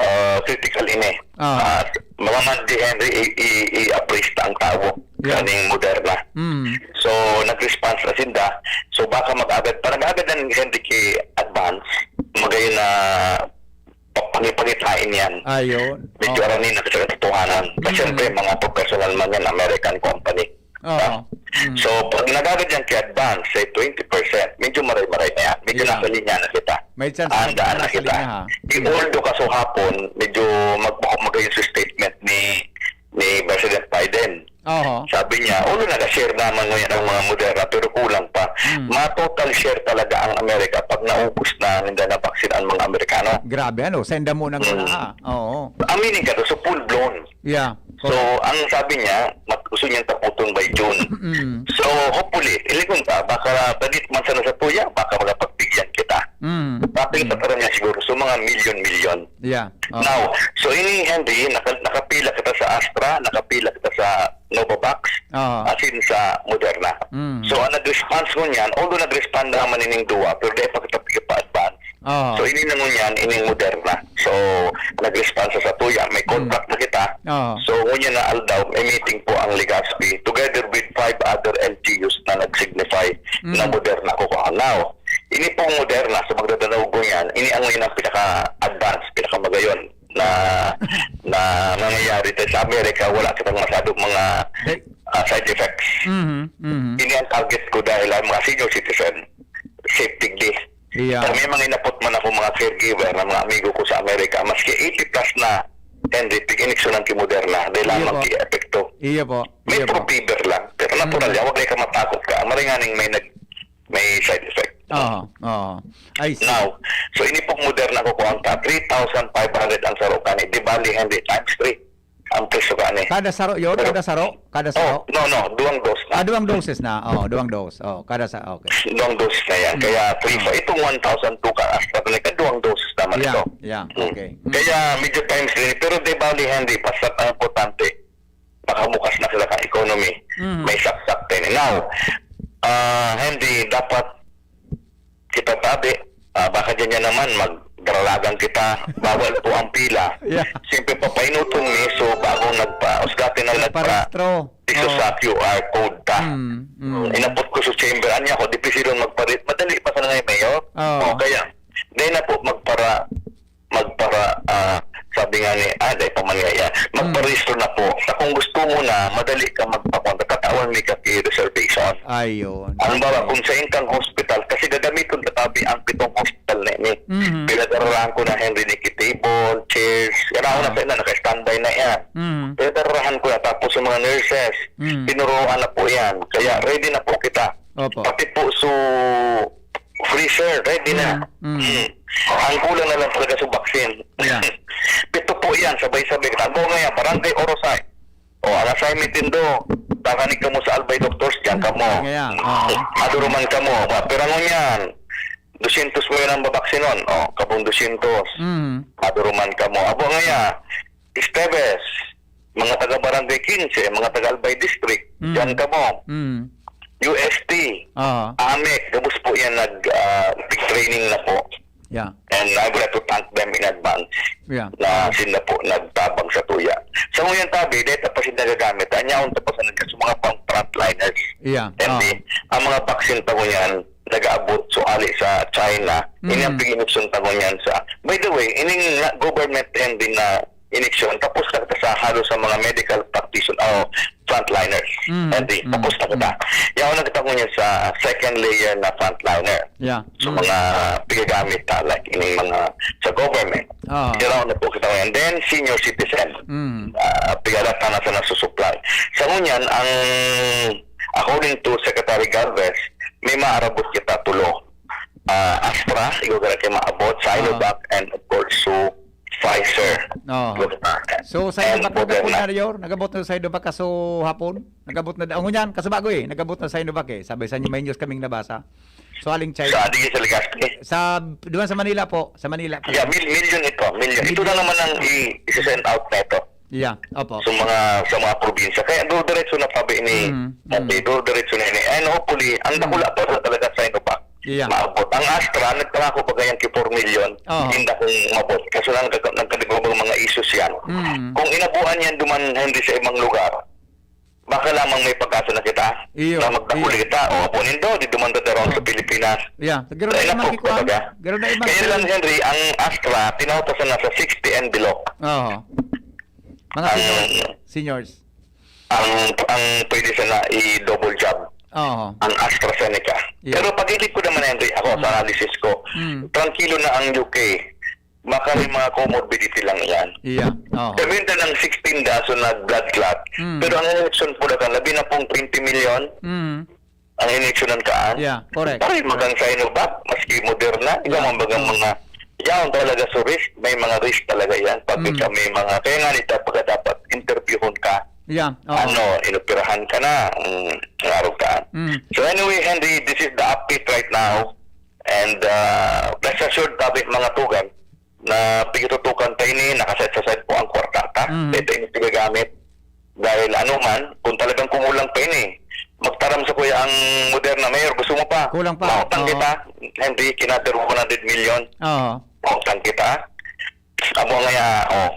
uh, critical ini. Ah. Ah, mga Monday, Henry, i- i- i-appraise ta ang tao Yeah. kaning Moderna. Mm. So, nag-response na sinda. So, baka mag-agad pa. Nag-agad ang Henry ki advance. Magayon na papangipangitain yan. Ayun. Medyo Oo. arani na sa katotohanan. Kasi Mm. siyempre, mga professional man yan, American company. Oo. Ah. Mm. So, pag nagagad yan ki advance, say twenty percent, medyo maray-maray na yan. Medyo Yeah. nasa linya na kita. May chance Andaan na na nasa kita. linya, ha? I-, although kaso hapon, medyo mag-, magmukha magayon sa statement ni, ni President Biden. Oho. Sabi niya, "Ulo, nag-share naman ngayon ang mga Moderna, pero kulang pa." Mm. Ma-total share talaga ang Amerika pag naubos na ninda na vaccine ang mga Amerikano. Grabe, ano? Senda mo na Mm. muna, ha? Oo. Aminin ka to, so full blown. Yeah. So, Correct. ang sabi niya, mat-, gusto niyang taputon by June. Mm. So, hopefully, ilikon ka, baka padit man sana sa tuya, baka makapagbigyan kita. Mm. Bakit Mm. pa niya siguro? So, mga milyon-milyon. Yeah. Oh. Now, so ini, Henry, naka-, nakapila kita sa Astra, nakapila kita sa Novavax, Oo. as in sa Moderna. Mm. So, ang nag-response ko niyan, although nag-respond naman ining duwa, pero di pa kita pa-advance. Oo. So, ini na ngunyan, ining Moderna. So, nag-respond sa satuya. May Mm. contract na kita. Oo. So, ngunyan na aldaw, may meeting po ang Legazpi together with five other L G Us na nag-signify na Mm. Moderna ko. Now, ini pong Moderna, sa magdadanaw ko yan, ini ang, yun ang pinaka-advance, pinaka-magayon na, na nangyayari tayo sa Amerika. Wala kitang masyadong mga, Hey. ah, side effects. Mhm, mhm. Ini ang target ko dahil ang mga senior citizen, safe digdi. Yeah. Pag may mga inapot man ako, mga caregiver, na mga amigo ko sa Amerika, maski eighty plus na, Henry, pig-iniksyonan ki Moderna, dahil Iya lamang po. ki epekto. Iya po. May Iya po. fever lang, pero natural Mm. yan, wag kayo matakot ka. Maray nga ning may nag-, may side effect. Oo, oo. I see. Now, so ini pong Moderna ko, kuwan ka, three thousand five hundred ang saro kani. Di bali, Henry, times three ang presyo kani. Kada saro yun? Pero Kada saro? Kada Oh, saro? no, no. Duwang dose na. Ah, duwang doses na. Oh, duwang dose. Oh, kada sa, okay. Duwang doses na yan. Mm. Kaya three, Ah. itong one thousand two ka AstraZeneca, duwang doses naman Yeah, ito. yeah. Mm. Okay. Mm. Kaya medyo times three. Pero di bali, Henry, basta ang importante, makabukas na sila ka economy. Mm. May saksak din. Now, ah, Henry, dapat kita tabi, ah, baka dyan yan naman, magdaralagan kita. Bawal po ang pila. Yeah. Siyempre, papainuton mi, so bagong nagpa-, usgati na nagpa-, Nagparehistro. iso Oo. sa Q R code ta. Mm, mm. Inabot ko sa chamber, anya ko, di pisilon magpare-, madali pa sana ngayon, Mayor. Oo. O, kaya, dahil na po, magpara-, magpara-, ah, sabi nga ni, ah, dahil pa man nga yan, Mm. magparehistro na po. Sa kung gusto mo na, madali ka magpakontra, katawan may ka reservation. Ayun. Halimbawa, Okay. kung sa inyong hospital, kasi gagamiton ka tabi ang pitong hospital na ini. Mhm. Pinadararahan ko na, Henry, ni ki table, chairs, yan ako na Mm. sa ina, naka-standby na yan. Mm. Pinadararahan ko na, tapos sa mga nurses, Mm. tinuruan na po yan. Kaya ready na po kita. Opo. Pati po so freezer, ready na. Mm, mm. Mm. Ang kulang na lang talaga sa vaccine. Yeah. Pito po yan, sabay-sabay. Ang buong ngayon, Barangay Orosay. O, ang assignment nindo, takanig kamo sa Albay Doctors, diyan Mm, kamo. kaya, oo. Maduruman kamo. Ba, pero ngunyan, dosyentos mo yun ang babaksinon. O, kabong dosyentos. Mm. Maduruman kamo. Abo ngaya, Esteves, mga taga Barangay Quince, mga taga Albay District, Mm. diyan kamo. Mm. U S T, Oo. AMEC, gabos po yan nag, ah, training na po. Yeah. And I would like to thank them in advance Yeah. na Ah. sila po nagtabang sa tuya. Sa ngunyan tabi, dahil pa sila nagagamit, anyaon ta pa sa nag-, sa mga pang frontliners. Yeah. And Ah. the, ang mga vaccine pa ngunyan, nag-aabot, suali sa China, Mm. ini ang pag-inukson pa ngunyan sa, by the way, ining nga government and din na ineksyon, tapos na kita sa halos sa mga medical practitioner o frontliners. Mm, Hindi, mm, tapos na kita. mm. Yaon na kita ngunyan sa second layer na frontliner. Yeah. So, Mm. mga pigagamit ta, like, ining mga sa government. Ah. Yaon na po kita ngayon. Then, senior citizen. Mm. Ah, pigala ta na sa nasusupply. Sa ngunyan, ang, according to Secretary Galvez, may maarabot kita tulo. Ah, Astra, igwa ka na kay maabot, Sinovac, Ah. and of course, so, Pfizer. Oh. Moderna. So, sa And Sinovac, nagabot Moderna. na, Yor? Nagabot na sa Sinovac kaso hapon? Nagabot na, ang ngunyan, kaso bago eh, nagabot na sa Sinovac eh. Sabi sa inyo, may news kaming nabasa. So, aling China? Sa, di sa Legazpi? Sa, doon sa Manila po. Sa Manila po. Yeah, mil-, million ito. Million. Ito na Million. naman ang i-, isi-send out na ito. Yeah, opo. Sa mga, sa mga probinsya. Kaya do-, diretso na tabi ni, Mm, mm. okay, do-, diretso na ini. And hopefully, ang Mm. dakula pa sa talaga sa Sinovac. Yeah. Maabot. Ang Astra, nagpangako pa kayang ki four million, Oo. hindi na kung mabot. Kaso lang, nagka-, nagkadagdag mga issues yan. Mm. Kung inabuan yan duman, hindi sa ibang lugar, baka lamang may pag-asa na kita Iyo, na magdakuli iyo. kita. O, apo nindo, di duman ta daron sa Mm. Pilipinas. Yeah. Pero Ay, na naku, iman, kuwan. talaga. Pero na iman, Kaya pero lang, Henry, ang Astra, tinatasan na sa sixty and below. Oo. Mga Ang seniors. Seniors. ang, ang pwede sana i-double jab, Oo. ang AstraZeneca. Yeah. Pero pag-isip ko naman, Henry, ako, sa Mm. analysis ko, Mm. tranquilo na ang U K. Baka may mga comorbidity lang yan. Yeah. Oo. Sabihin na ng sixteen daso na blood clot. Mm. Pero ang injection po na kan, labi na pong twenty million Mm. ang injection ng kaan. Yeah, correct. Pare, Correct. magang Sinovac, maski Moderna, ikaw Yeah. man bagang Mm. mga, yaon talaga sa risk, may mga risk talaga yan. Pag Mm. ikaw may mga, kaya nga nito, pagka dapat interviewon ka, Yeah, oo. ano, inoperahan ka na, mm, ang araw ka. Mm. So anyway, Henry, this is the update right now. And, uh, rest assured, tabi mga tugang, na pigitutukan ta ini, naka-set-aside po ang kwarta ta. Mhm. Ito yung pigagamit. Dahil ano man, kung talagang kumulang pa ini, magtaram sa kuya ang Moderna, "Mayor, gusto mo pa?" Kulang pa. Mautang Oo. kita, Henry, kinatero one hundred million. Oo. Mautang kita. Amo nga ya, oh.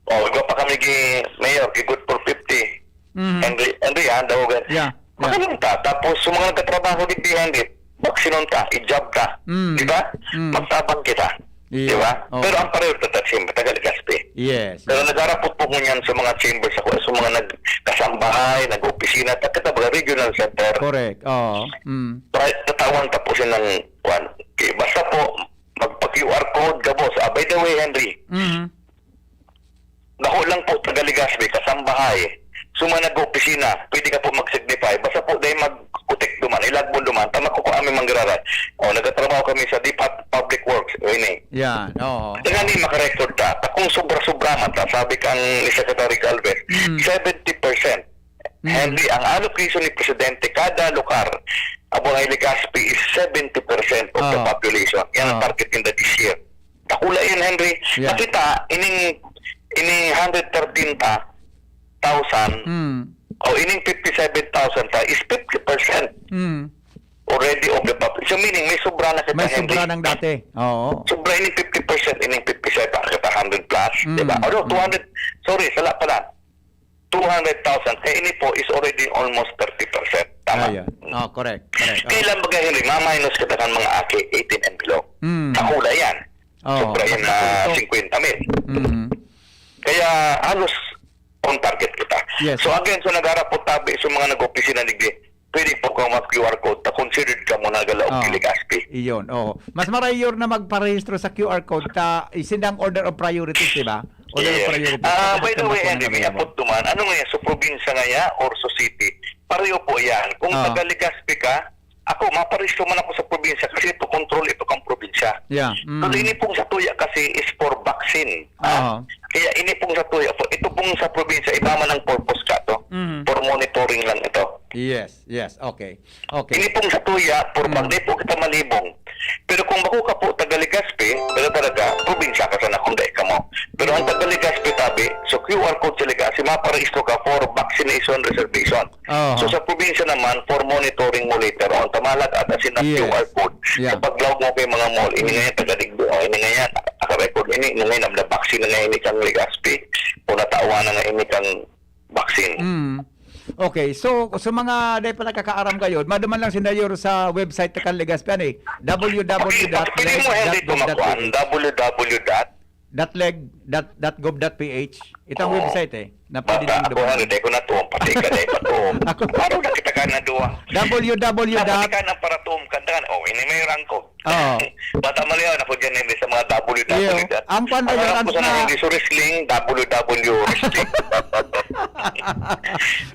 Oh, iba pa kami gi Mayor, gi good for fifty. Mhm. Henry, Henry, ha, daw gan. Yeah. Yeah. Magaling ta. Tapos, sa mga nagtatrabaho digdi, Henry, vaksinon ta, i-jab ta. Mm. Di ba? Mm. Magtabang kita. Di ba? Yeah. Oo. Pero ang pareho ta, ta, siyempre, taga Legazpi. Yes. Pero nag-arapot po ngunyan sa mga chambers ako, sa mga nagkasambahay, nag-opisina, ta-, kita baga regional center. Correct. Oo. Mm. Right, tatawan ta po siya ng, kwan. Okay, basta po, magpa-Q R code ka, boss. Ah, by the way, Henry, Mhm. bako lang po, taga Legazpi, kasambahay. Sa mga nag-opisina, pwede ka po mag-signify. Basta po, dahil mag-utik duman, ilagbon duman, tama ko kung amin manggararay. O, nagtatrabaho kami sa Depa-, Public Works, o ini. Yan, oo. Kaya ni makarecord ka. Ta kung sobra-sobra man ta, sabi kang ni Secretary Galvez, Mm. seventy percent. Mm. Henry, ang allocation ni Presidente kada lugar, abo nga Legazpi is seventy percent of the Oo. population. Yan ang Oo. target ninda this year. Dakula yan, Henry. Yeah. Nakita, ining, ining hundred thirteen ta, thousand, Mm. o ining fifty-seven thousand ta is fifty percent Mm. already of the population. So, meaning, may sobra na kita, May Henry. sobra ng dati. Oo. Sobra ining fifty percent, ining fifty-seven, kita hundred plus, Mm. di ba? Although, Mm. two hundred, sorry, sala pala. Two hundred thousand. Kaya ini po is already almost thirty percent. Tama? Ayan. Oh, correct. Correct. Oh. Kailan baga, Henry, ma-minus kita kan mga aki, eighteen and below? Mm. Dakula yan. Oo, Sobra yan mas dakula na ito. singkwenta mil. Mm. Kaya halos on target kita. Yes. So again, so nag-arapot tabi sa mga nag-opisina digdi, pwede po kang mag-Q R code, ta considered ka mo na galaog Oh. ki Legazpi. Iyon, oo. Mas marayor na magparehistro sa Q R code ta isindang order of priorities, di ba? Order of Yes. priorities. Ah, Kapag by the way, kumakuha Henry, na may available. apot duman, ano nga yan, sa probinsya nga yan or sa city? Pareho po yan. Kung Oo. taga Legazpi ka, ako, maparehistro man ako sa probinsya kasi ito, control ito kang probinsya. Yeah. Mm. Pero ini pong sa tuya kasi is for vaccine. Ah, Oo. kaya ini pong sa tuya, ito pong sa probinsya, iba man ang purpose ka to. Mhm. For monitoring lang ito. Yes, yes. Okay. Okay. Ini pong sa tuya, for Mm. pag di po kita malibong. Pero kung bako ka po taga Legazpi, pero talaga, probinsya ka sana kung dai ka mo. Pero ang taga Legazpi tabi, so Q R code sa Legazpi, maparehistro ka for vaccination reservation. Aha. So, sa probinsya naman, for monitoring mo later on, tamalag at asin ang Yes. Q R code. Yeah. Sa paglaog mo kay mga mall, ini Mm. ngayon, taga Digbo, oh, ini ngayon, naka-record ini, ini ngayon, na-vaccine na ngayon, ini kang Legazpi, o natawan na ngayon, ini kang vaccine. Mm. Okay, so, sa mga dai pa nakakaaram kayo, maduman lang si Mayor sa website ta kan Legazpi, ano eh, Pwede, pwede mo, Henry, www dot leg dot gov dot ph. tumakuan, www dot dot leg dot gov dot ph. Itong Oo. website eh, na pwede Baka nang ako, dumaan. ano, dai ko natuon, pati ka, dai pa tuon. Ako. Ano na kita ka na duwa? W W W dot Dapat ka nang paratuon, kantahan. Oh, ini may rangko. Oo. Bata mali yun, ako dyan, hindi sa mga W W W Iyo, dot. ang kwan, Ang Mayor, alam ko ang sa mga mga hindi, so wrestling, W W W wrestling.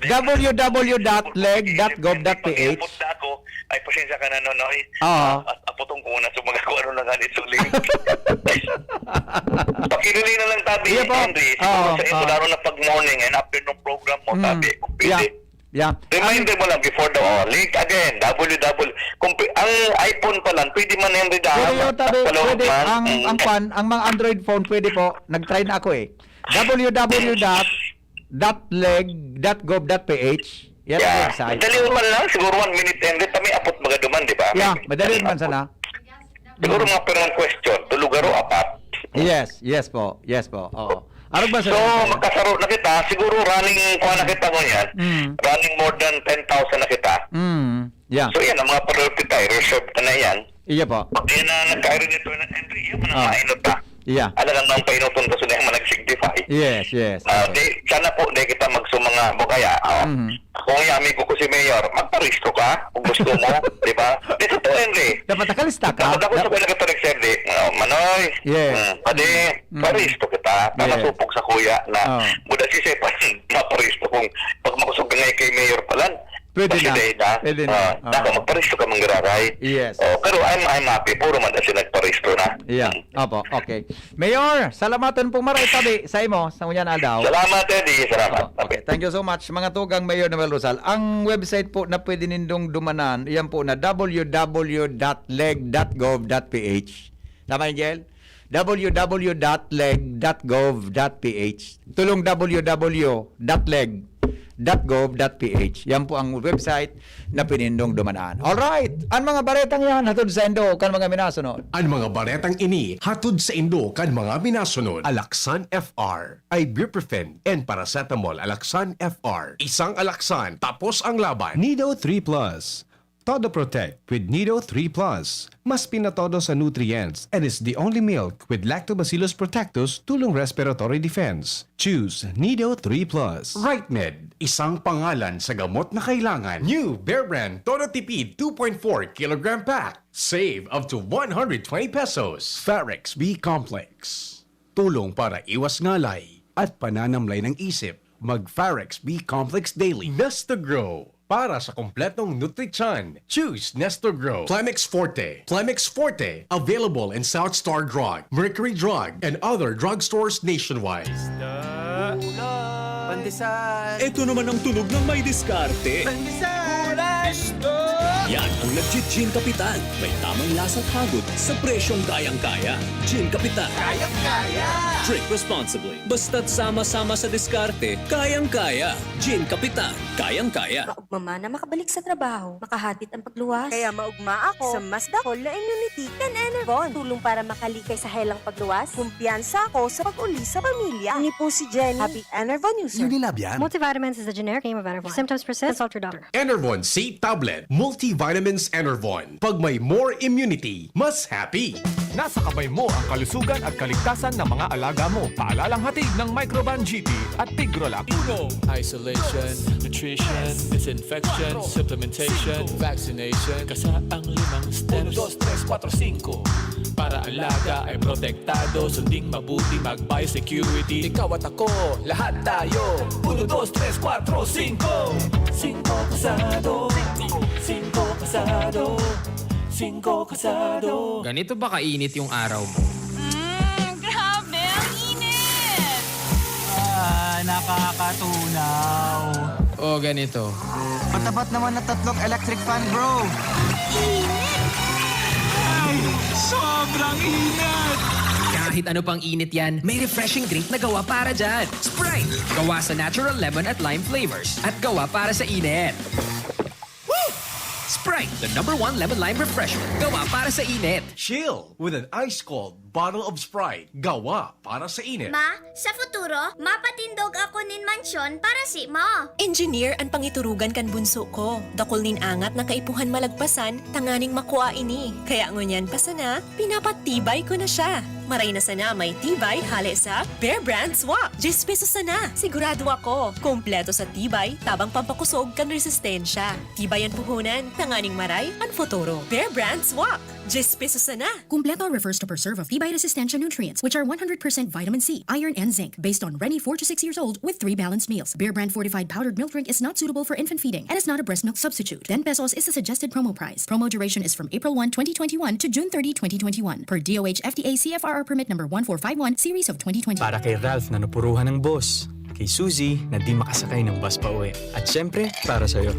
W W W dot leg dot gov dot ph. Pag-inabot na ako, ay, pasensya ka na, Nonoy. Oo. Ah, at aputong ko na sa mga kung ano na nga ni Suling. Pakilili na lang tabi, Iya po. Henry. Siguro Oo, sa imo, oo. lalo na pag morning and afternoon program mo, Mm. tabi, kung pwede. Yeah. Yeah. Reminder mo lang before the, oh, link again, W W W. Kung pi-, ang iPhone pa lang, pwede man, Henry, Pwede dahan, yun, tabi. sa loob Pwede. man. Ang, Mm. ang pan, ang mga Android phone, pwede po. Nag-try na ako eh. W W W dot leg dot gov dot ph. Yan ang Yeah. website. Madali man lang, siguro one minute, Henry, pa may apot magaduman, di ba? Yeah, May madali man apot. sana. Siguro Mm. mga pirang question, tuluga ro, apat. Yes, yes po. Yes po. Oo. Arog ba So, sa magkasaro na kita, siguro running, kuha na kita ngunyan. Mm. Running more than ten thousand na kita. Mm. Yeah. So, yan, ang mga priority tayo, reserve na na yan. Iya po. Pag yan na nagkairo nito na entry, yan, Ah. manang mainot pa. Iya. Alam naman, painoton ka, so, na yung manag-signify. Yes, yes. Ah, Okay. di, sana po, di kita magsumanga, bukaya, oh. Mhm. Kung yung amigo ko si Mayor, magparehistro ka, kung gusto mo, di ba? Di, totoo yan, di. Dapat nakalista ka. Dapat ako sa Dapat pala ka pa nagserdi. Oh, Manoy. Yes. Hmm, pwede. Mm. Parehistro kita. Para Yes. supog sa kuya na Oh. muda si Sepan, maparehistro kung pag makusog na ngayon kay Mayor palan. Pwede Kasi na. dahil na, Pwede na. ah, Oo. dapat magparehistro ka manggiraray. Yes. Oh, pero I'm, I'm happy. Puro man kasi nagparehistro na. Yeah. Hmm. Opo. Okay. Mayor, salamatan po maray tabi sa imo sa ngunyan aldaw. Salamat, Eddie. Salamat. Opo. Okay. Thank you so much, mga tugang Mayor Noel Rosal. Ang website po na pwede nindong dumanan, iyan po na W W W dot leg dot gov dot P H. Tama, Angel? W W W dot leg dot gov dot P H. Tulong W W W dot leg dot gov dot P H. Yan po ang website na pinindong dumanan. Alright! Ang mga baretang yan, hatod sa indo kan mga minasunod. Ang mga baretang ini, hatod sa indo kan mga minasunod. Alaxan F R, ibuprofen, and paracetamol. Alaxan F R. Isang Alaxan, tapos ang laban. Nido three Plus. Todo Protect with Nido three Plus. Mas pinatodo sa nutrients and is the only milk with Lactobacillus protectus tulong respiratory defense. Choose Nido three Plus. Rightmed, isang pangalan sa gamot na kailangan. New Bear Brand Todo Tipid two point four kilogram pack. Save up to one hundred twenty pesos. Farex B Complex. Tulong para iwas ngalay at pananamlay ng isip. Mag Farex B Complex Daily. Nesta Grow. Para sa kompletong nutrisyon, choose Nestor Grow. Plemex Forte. Plemex Forte. Available in South Star Drug, Mercury Drug, and other drugstores nationwide. Pandesal. Ito naman ang tunog ng may diskarte. Pandesal. Yan ang nag-Gin Kapitan. May tamang lasa at hagod sa presyong kayang-kaya. Gin Kapitan. Kayang-kaya. Drink responsibly. Basta't sama-sama sa diskarte, kayang-kaya. Gin Kapitan, kayang-kaya. Maugma man na makabalik sa trabaho, makahatid ang pagluwas. Kaya maugma ako sa mas dakol na immunity kan Enervon. Tulong para makalikay sa helang pagluwas. Kumpiyansa ako sa pag-uli sa pamilya. Ini po si Jenny, happy Enervon user. Unilab yan. Multivitamins is the generic name of Enervon. If symptoms persist, consult your doctor. Enervon C Tablet, Multivitamins Enervon. Pag may more immunity, mas happy. Nasa kamay mo ang kalusugan at kaligtasan ng mga alaga mo. Paalalang hatid ng Microban G P at Tigrolac. Uno, isolation, nutrition, disinfection, supplementation, vaccination. Kasa ang limang steps. Uno, dos, tres, kuwatro, singko. Para alaga ay protektado, sunding mabuti, mag-biosecurity. Ikaw at ako, lahat tayo. Uno, dos, tres, kuwatro, singko. Singko kasado. Singko kasado. Singko kasado. Ganito ba kainit yung araw mo? Mm, grabe, ang init! Ah, nakakatunaw. O ganito. Matapat naman na tatlong electric fan, bro. Ay, sobrang init! Kahit ano pang init yan, may refreshing drink na gawa para dyan. Sprite! Gawa sa natural lemon at lime flavors. At gawa para sa init. Sprite, the number one lemon lime refreshment. Gawa para sa init. Chill with an ice cold Bottle of Sprite, gawa para sa init. Ma, sa futuro, mapatindog ako nin mansyon para saimo. Engineer an pangiturugan kan bunso ko. Dakul nin angat na kaipuhan malagpasan tanganing makua ini. Kaya ngunyan pa sana, pinapatibay ko na siya. Maray na sana may tibay hale sa Bear Brand Swak. Diyes pesos sana. Sigurado ako. Kompleto sa tibay, tabang pampakusog kan resistensya. Tibay an puhunan, tanganing maray an futuro. Bear Brand Swak. Diyes pesos sana. Kumpleto refers to preserve of tibay resistensya nutrients, which are one hundred percent vitamin C, iron, and zinc, based on Reni, four to six years old, with three balanced meals. Bear Brand fortified powdered milk drink is not suitable for infant feeding and is not a breast milk substitute. Ten pesos is the suggested promo price. Promo duration is from April one, twenty twenty-one to June thirty, twenty twenty-one, per D O H F D A C F R R permit number one four five one, series of twenty twenty. Para kay Ralph na napuruhan ng boss, kay Suzy na di makasakay ng bus pa uwi, at syempre, para sa'yo.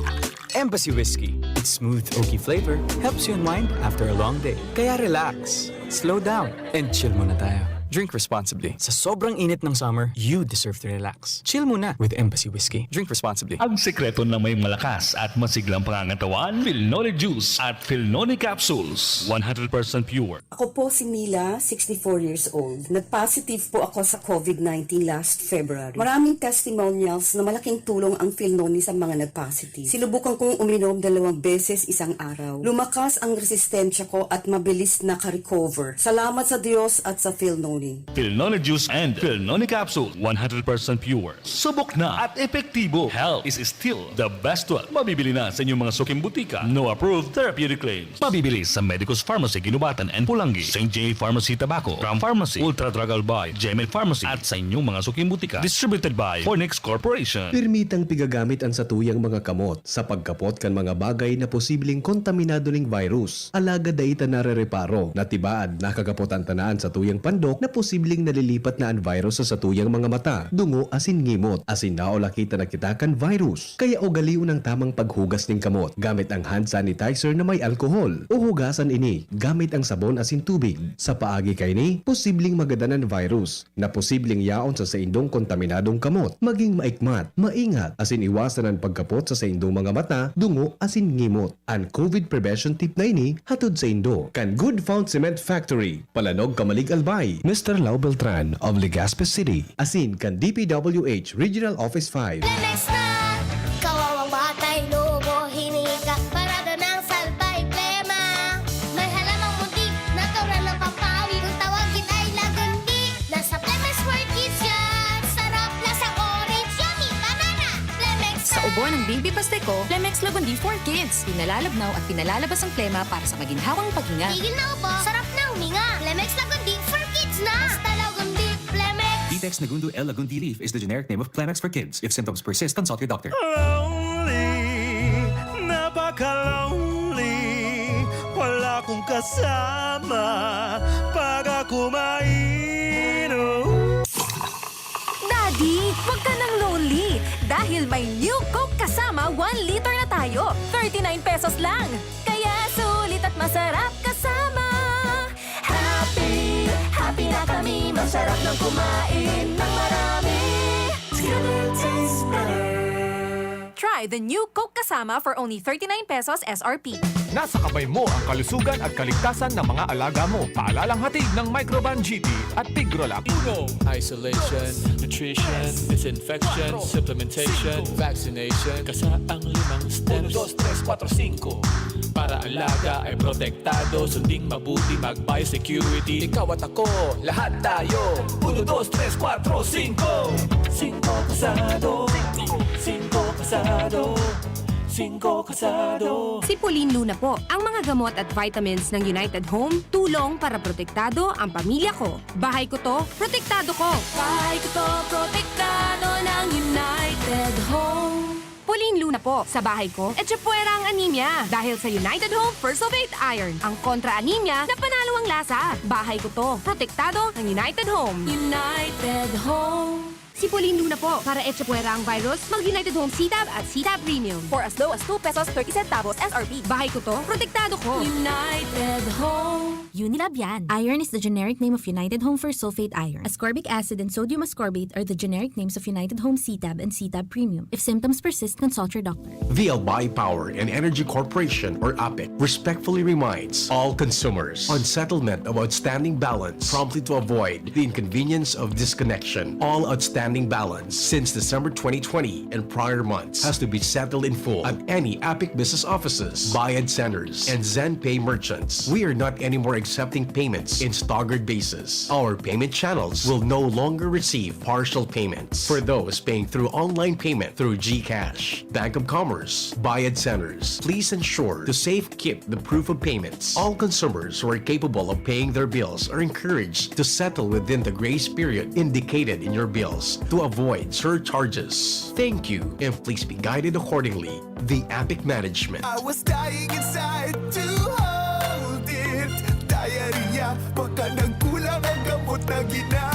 Embassy Whiskey. Its smooth, oaky flavor helps you unwind after a long day. Kaya relax, slow down, and chill muna tayo. Drink responsibly. Sa sobrang init ng summer, you deserve to relax. Chill muna with Embassy Whiskey. Drink responsibly. Ang sekreto ng may malakas at masiglang pangangatawan, Filnoni Juice at Filnoni Capsules. One hundred percent pure. Ako po si Mila, sixty-four years old. Nag-positive po ako sa covid nineteen last February. Maraming testimonials na malaking tulong ang Filnoni sa mga nag-positive. Sinubukan kong uminom dalawang beses isang araw. Lumakas ang resistensya ko at mabilis naka-recover. Salamat sa Diyos at sa Filnoni. Filnoni Juice and Filnoni Capsule, one hundred percent pure. Subok na at epektibo. Health is still the best wealth. Mabibili na sa inyong mga suking butika. No approved therapeutic claims. Mabibili sa Medicus Pharmacy, Guinobatan and Pulangi, Saint J Pharmacy, Tabaco, Ram Pharmacy, Ultra Drug Albay, Gmail Pharmacy, at sa inyong mga suking butika. Distributed by Fornix Corporation. Pirmitang pigagamit an satuyang mga kamot sa pagkapot kan mga bagay na posibleng kontaminado ning virus. Alagad dai ta narereparo na tibaad nakakapot an tanaan satuyang pandok na posibleng nalilipat na an virus sa satuyang mga mata, dungo asin ngimot, asin naulaki ta na kita kan virus. Kaya ugalion ang tamang paghugas nin kamot gamit ang hand sanitizer na may alkohol, o hugasan ini gamit ang sabon asin tubig. Sa paagi kaini, posibleng magadan an virus na posibleng yaon sa saindong kontaminadong kamot. Maging maikmat, maingat, asin iwasan an pagkapot sa saindong mga mata, dungo, asin ngimot. An covid prevention tip na ini hatod saindo kan Good Found Cement Factory, Palanog, Camalig, Albay, Mister Lau Beltran of Legazpi City, asin kan D P W H Regional Office five. Lemex na! Kawawang batay, lobo, hininga, parada ng salbay, plema. May halamang muntik, natural na pampawi. Kung tawagin ay lagundi, nasa Lemex World Kids yan. Sarap, lasang orange, yummy, banana. Lemex Sa na! Ubo ng Baby Pasteco, Lemex Lagundi for Kids. Pinalalabnaw at pinalalabas ang plema para sa maginhawang paghinga. Tigil na ubo, sarap na huminga. Lemex Lagundi for Kids na! Basta Lagundi, Lemex! Vitex Negundo L Lagundi Leaf is the generic name of Kleenex for kids. If symptoms persist, consult your doctor. Lonely, napaka-lonely. Wala akong kasama pag ako mainom. Daddy, wag ka nang lonely dahil may New Coke Kasama one liter na tayo. Thirty-nine pesos lang. Kaya sulit at masarap kasama. Happy, happy na kami. Masarap nang kumain ng marami. It's gonna taste better. Try the New Coke Kasama for only thirty-nine pesos S R P. Nasa kamay mo ang kalusugan at kaligtasan ng mga alaga mo. Paalalang hatid ng Microban G T at Tigrolak. Uno. Isolation, nutrition, disinfection, supplementation, vaccination. Kasaang limang steps. Uno, dos, tres, kuwatro, singko. Para alaga ay protektado, sunding mabuti, mag-biosecurity. Ikaw at ako, lahat tayo. Uno, dos, tres, kuwatro, singko. Singko kasado. Singko kasado. Singko kasado. Si Pauline Luna po. Ang mga gamot at vitamins ng United Home, tulong para protektado ang pamilya ko. Bahay ko to, protektado ko. Bahay ko to, protektado ng United Home. Pauline Luna po. Sa bahay ko, etchepuera ang anemia. Dahil sa United Home First of Eight Iron, ang kontra-anemia na panalo ang lasa. Bahay ko to, protektado ng United Home. United Home. Sipolin Luna po. Para echa puwera ang virus, mag United Home C-Tab at C-Tab Premium. For as low as two pesos thirty centavos S R P. Bahay ko to, protektado ko. United Home. Unilab yan. Iron is the generic name of United Home Fersulfate Iron. Ascorbic acid and sodium ascorbate are the generic names of United Home C-Tab and C-Tab Premium. If symptoms persist, consult your doctor. V L Y Power and Energy Corporation or APEC respectfully reminds all consumers on settlement of outstanding balance promptly to avoid the inconvenience of disconnection. All outstanding balance since December twenty twenty and prior months has to be settled in full at any APEC business offices, Bayad Centers, and ZenPay merchants. We are not anymore accepting payments in staggered basis. Our payment channels will no longer receive partial payments. For those paying through online payment through GCash, Bank of Commerce, Bayad Centers, please ensure to safekeep the proof of payments. All consumers who are capable of paying their bills are encouraged to settle within the grace period indicated in your bills to avoid surcharges. Thank you, and please be guided accordingly. The APEC Management. I was dying inside to hold it. Diarrhea, baka nagkulang ang gamot na ginamit.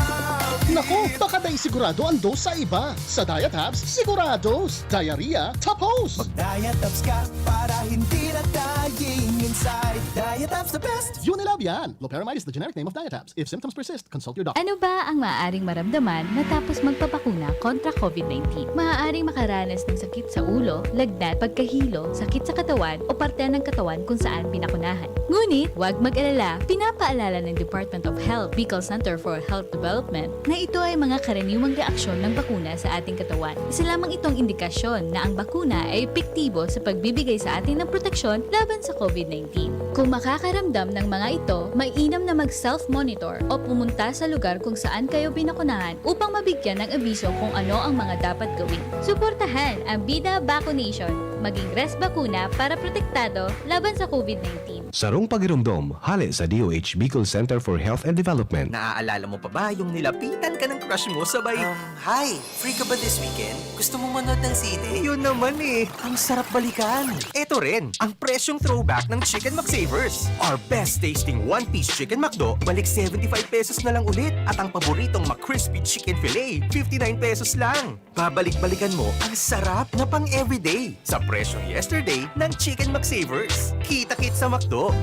Naku, baka dai sigurado ang dose sa iba. Sa Diatabs, sigurados. Diarrhea, tapos! Diet ups ka para hindi na dying inside. Diet ups the best. Unilab yan! Loperamide is the generic name of Diatabs. If symptoms persist, consult your doctor. Ano ba ang maaaring maramdaman matapos magpabakuna kontra COVID nineteen? Maaaring makaranas ng sakit sa ulo, lagnat, pagkahilo, sakit sa katawan o parte ng katawan kung saan pinakunahan. Ngunit, huwag mag-alala, pinapaalala ng Department of Health, Bicol Center for Health Development, na ito ay mga karaniwang reaksyon ng bakuna sa ating katawan. Isa lamang itong indikasyon na ang bakuna ay epektibo sa pagbibigay sa atin ng proteksyon laban sa COVID nineteen. Kung makakaramdam ng mga ito, mainam na mag-self-monitor o pumunta sa lugar kung saan kayo binakunahan upang mabigyan ng abiso kung ano ang mga dapat gawin. Suportahan ang Bida Vaccination. Maging res bakuna para protektado laban sa COVID nineteen. Sarong pagiromdom, hale sa D O H Bicol Center for Health and Development. Naaalala mo pa ba yung nilapitan ka ng crush mo sabay, um, Hi! Free ka ba this weekend? Gusto mo manood ng sine? Yun naman eh! Ang sarap balikan! Eto rin, ang presyong throwback ng Chicken McSavers. Our best tasting one-piece Chicken McDo, balik seventy-five pesos na lang ulit. At ang paboritong McCrispy Chicken Fillet, fifty-nine pesos lang. Babalik-balikan mo ang sarap na pang-everyday sa presyong yesterday ng Chicken McSavers. Kita-kit sa McDo!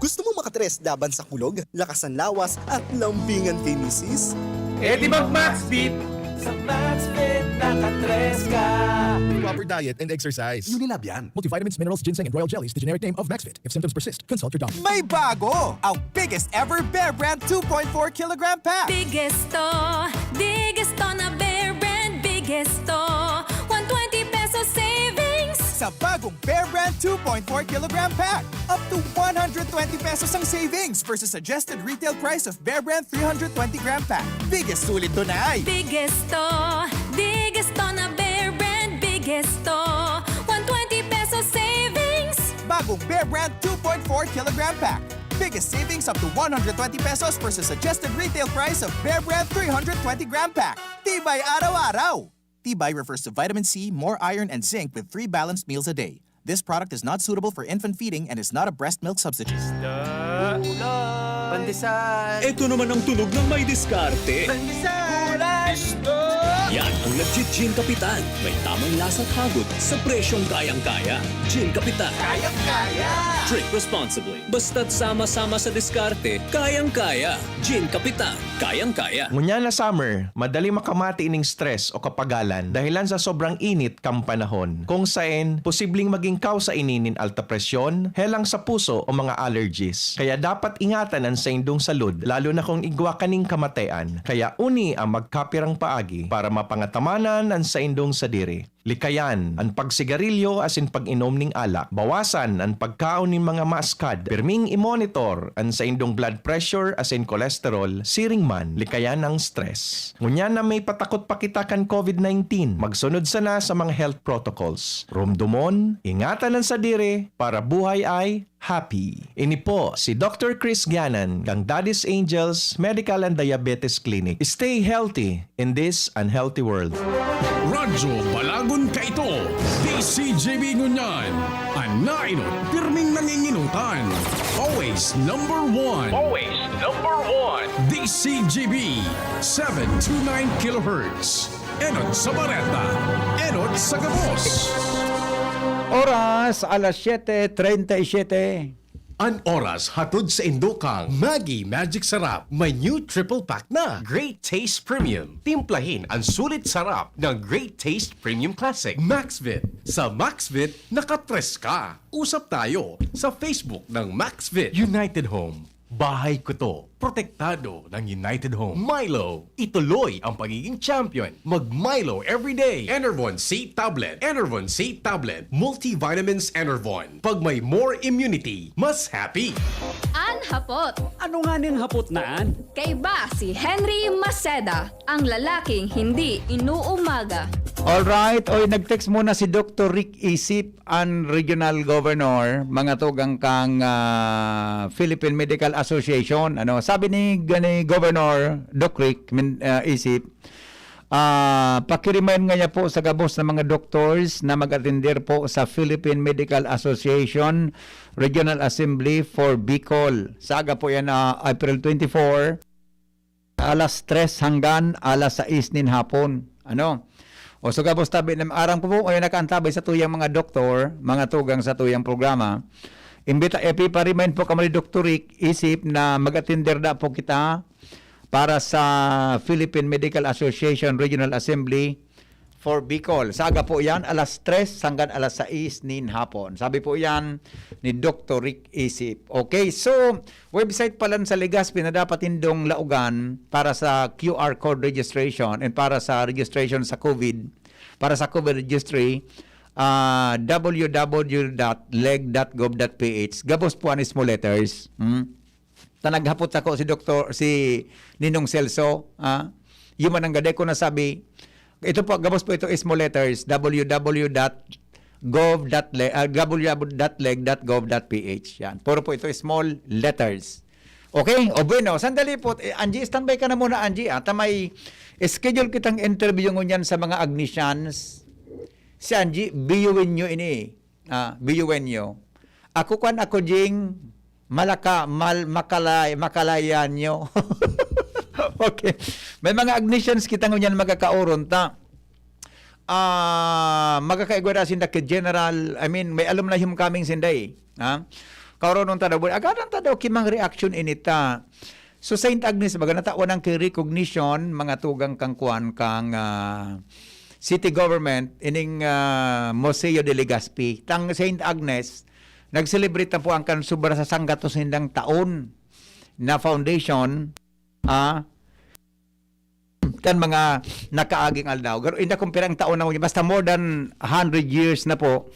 Gusto mo makatres laban sa kulog, lakasan lawas at lambingan kay misis? Eh di mag-Maxfit! Sa Maxfit, nakatres ka! Proper diet and exercise. Unilab yan. Multivitamins, minerals, ginseng, and royal jelly is the generic name of Maxfit. If symptoms persist, consult your doctor. May bago! Ang biggest ever Bear Brand two point four kilogram pack! Biggest to, biggest to na Bear Brand, biggest to. One twenty pesos savings! Sa bagong Bear Brand two point four kilogram pack, up to one hundred twenty pesos ang savings versus suggested retail price of Bear Brand three hundred twenty gram pack. Biggest sulit to na ay! Biggest to, biggest to na Bear Brand, biggest to. One twenty pesos savings! Bagong Bear Brand two point four kilogram pack. Biggest savings up to one hundred twenty pesos versus suggested retail price of Bear Brand three hundred twenty gram pack. Tibay araw-araw! Tibay refers to vitamin C, more iron, and zinc with three balanced meals a day. This product is not suitable for infant feeding and is not a breast milk substitute. Pandesal! Ito naman ang tunog ng may diskarte. Pandesal! Yan ang Legit Gin Kapitan. May tamang lasa at hagod sa presyong kayang-kaya. Gin Kapitan. Kayang-kaya! Drink responsibly. Basta't sama-sama sa diskarte, kayang-kaya. Gin Kapitan. Kayang-kaya. Ngunyan na summer, madali makamati ining stress o kapagalan dahilan sa sobrang init kan panahon, kung saen posibleng maging kausa ini nin alta presyon, helang sa puso o mga allergies. Kaya dapat ingatan an saindong salud, lalo na kung igwa kaning kamatean. Kaya uni ang magkapirang paagi para mapangatamanan an saindong sadiri. Likayan an pagsigarilyo asin pag-inom nin alak. Bawasan an pagkaon nin mga maaskad. Pirming i-monitor an saindong blood pressure asin cholesterol, siring man likayan ang stress. Ngunyan na may patakot pa kita kan COVID nineteen, magsunod sana sa mga health protocols. Rumdomon, ingatan an sadiri para buhay ay happy. Ini po si Doctor Chris Ganan kan Daddy's Angels Medical and Diabetes Clinic. Stay healthy in this unhealthy world. Radyo Balagon Kaito, D C G B ngunyan. An nainot, pirming nanginginotan. Always number one. Always number one. D C G B, seven two nine kilohertz. Enot sa bareta, enot sa gabos. Oras, alas siyete treinta y siete. An oras hatod sa indokang Maggi Magic Sarap. May new triple pack na. Great Taste Premium. Timplahin ang sulit sarap ng Great Taste Premium Classic. Maxvit. Sa Maxvit, nakatres ka. Usap tayo sa Facebook ng Maxvit. United Home. Bahay ko to. Protektado ng United Home. Milo. Ituloy ang pagiging champion. Mag Milo everyday. Enervon C Tablet. Enervon C Tablet. Multivitamins Enervon. Pag may more immunity, mas happy. An hapot. Ano nga ning hapot na an? Kaiba si Henry Maceda, ang lalaking hindi inuumaga. Alright, oy, nag-text muna si Doctor Rick Isip, an regional governor, mga tugang kang ah, Philippine Medical Association. Ano, sabi ni, ni Governor Doc Rick Min, ah, Isip, ah, pakiremind nga niya po sa gabos na mga doctors na mag-atender po sa Philippine Medical Association Regional Assembly for Bicol. Sa aga po yan, ah, April twenty-four, alas tres hanggang alas sais nin hapon. Ano? O so gabos tabi na aram ko po, ngayon nakaantabay sa tuyang mga doktor, mga tugang sa tuyang programa. Imbita, ipipa-remind po kamo ni Doktor Rick Isip na mag-atender na po kita para sa Philippine Medical Association Regional Assembly for Bicol. Sa aga po yan, alas tres hanggang alas sais nin hapon. Sabi po yan ni Doktor Rick Isip. Okay, so website pala sa Legazpi na dapat indong laugan para sa Q R code registration and para sa registration sa COVID, para sa COVID registry, ah, w w w dot leg dot gov dot p h. Gabos po ang small letters. Hmm? Ta naghapot ako si Doktor, si Ninong Celso, ah, yun man ang gaday ko nasabi. Ito po, gabos po ito, small letters, w w w dot gov dot leg, ah, w w w dot leg dot gov dot p h. Yan. Puro po ito small letters. Okay? O bueno, sandali po. Eh, Angie, standby ka na muna, Angie. Ah. Ta may schedule kitang interview ngunyan sa mga Agnesians. Si Angie, biyuin nyo ini. Ah, biyuin nyo. Ako kwan ako jing malaka, mal, makalay, makalayan nyo. Okay. May mga Agnesians kita ngunyan magkakauron ta. Ah, magkakaigwa na sinda ki General, I mean, may alumni homecoming sinda eh. Ha? Kauronon ta daw, agadan ta daw kimang reaction inita. So Saint Agnes, baga natawan ang ki recognition, mga tugang kang kwan, kang ah, city government, ining ah, Museo de Legazpi. Tang Saint Agnes, nag-celebrate na po ang kan sobra sa sanggatos nindang taon na foundation, ah, kan mga nakaaging aldaw. Pero inda kung pirang taon na ngunyan, basta more than hundred years na po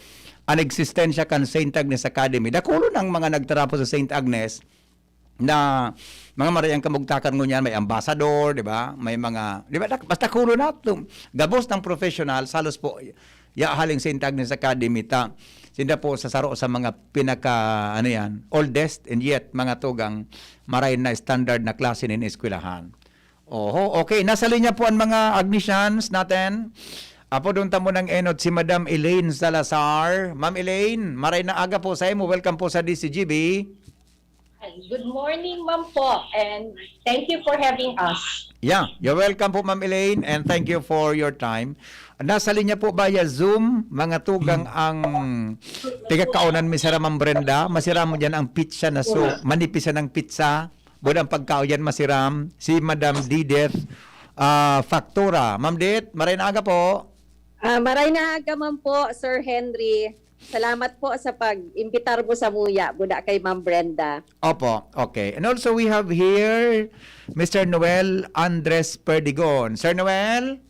ang existensya kan Saint Agnes Academy. Dakulon ang mga nagtarapo sa Saint Agnes na mga marayang kamugtakan ngunyan, may ambassador, di ba? May mga, di ba? Dak- Basta kulo na, tum- gabos ng professional, salos po, ya haling Saint Agnes Academy ta. Sinda po sa saro sa mga pinaka, ano yan, oldest and yet mga tugang maray na standard na klase nin eskwelahan. Oho, okay. Nasa linya po ang mga Agnesians natin. Apo, doon tamo ng enot si Madam Elaine Salazar. Ma'am Elaine, maray na aga po sa imo. Welcome po sa D C G B. Hi, good morning, ma'am po, and thank you for having us. Yeah, you're welcome po, Ma'am Elaine, and thank you for your time. Nasa linya po via Zoom, mga tugang ang pigkakaonan mi sa Ma'am Brenda. Masiram mo dyan ang pizza na so, manipis ang pizza. Budang pagkaon yan, masiram. Si Madam Dideth ah, Factura. Ma'am Deth, maray na aga po. Ah, maray na aga man po, Sir Henry. Salamat po sa pag-imbitar mo sa muya, buda kay Ma'am Brenda. Opo, okay. And also we have here Mister Noel Andres Perdigon. Sir Noel?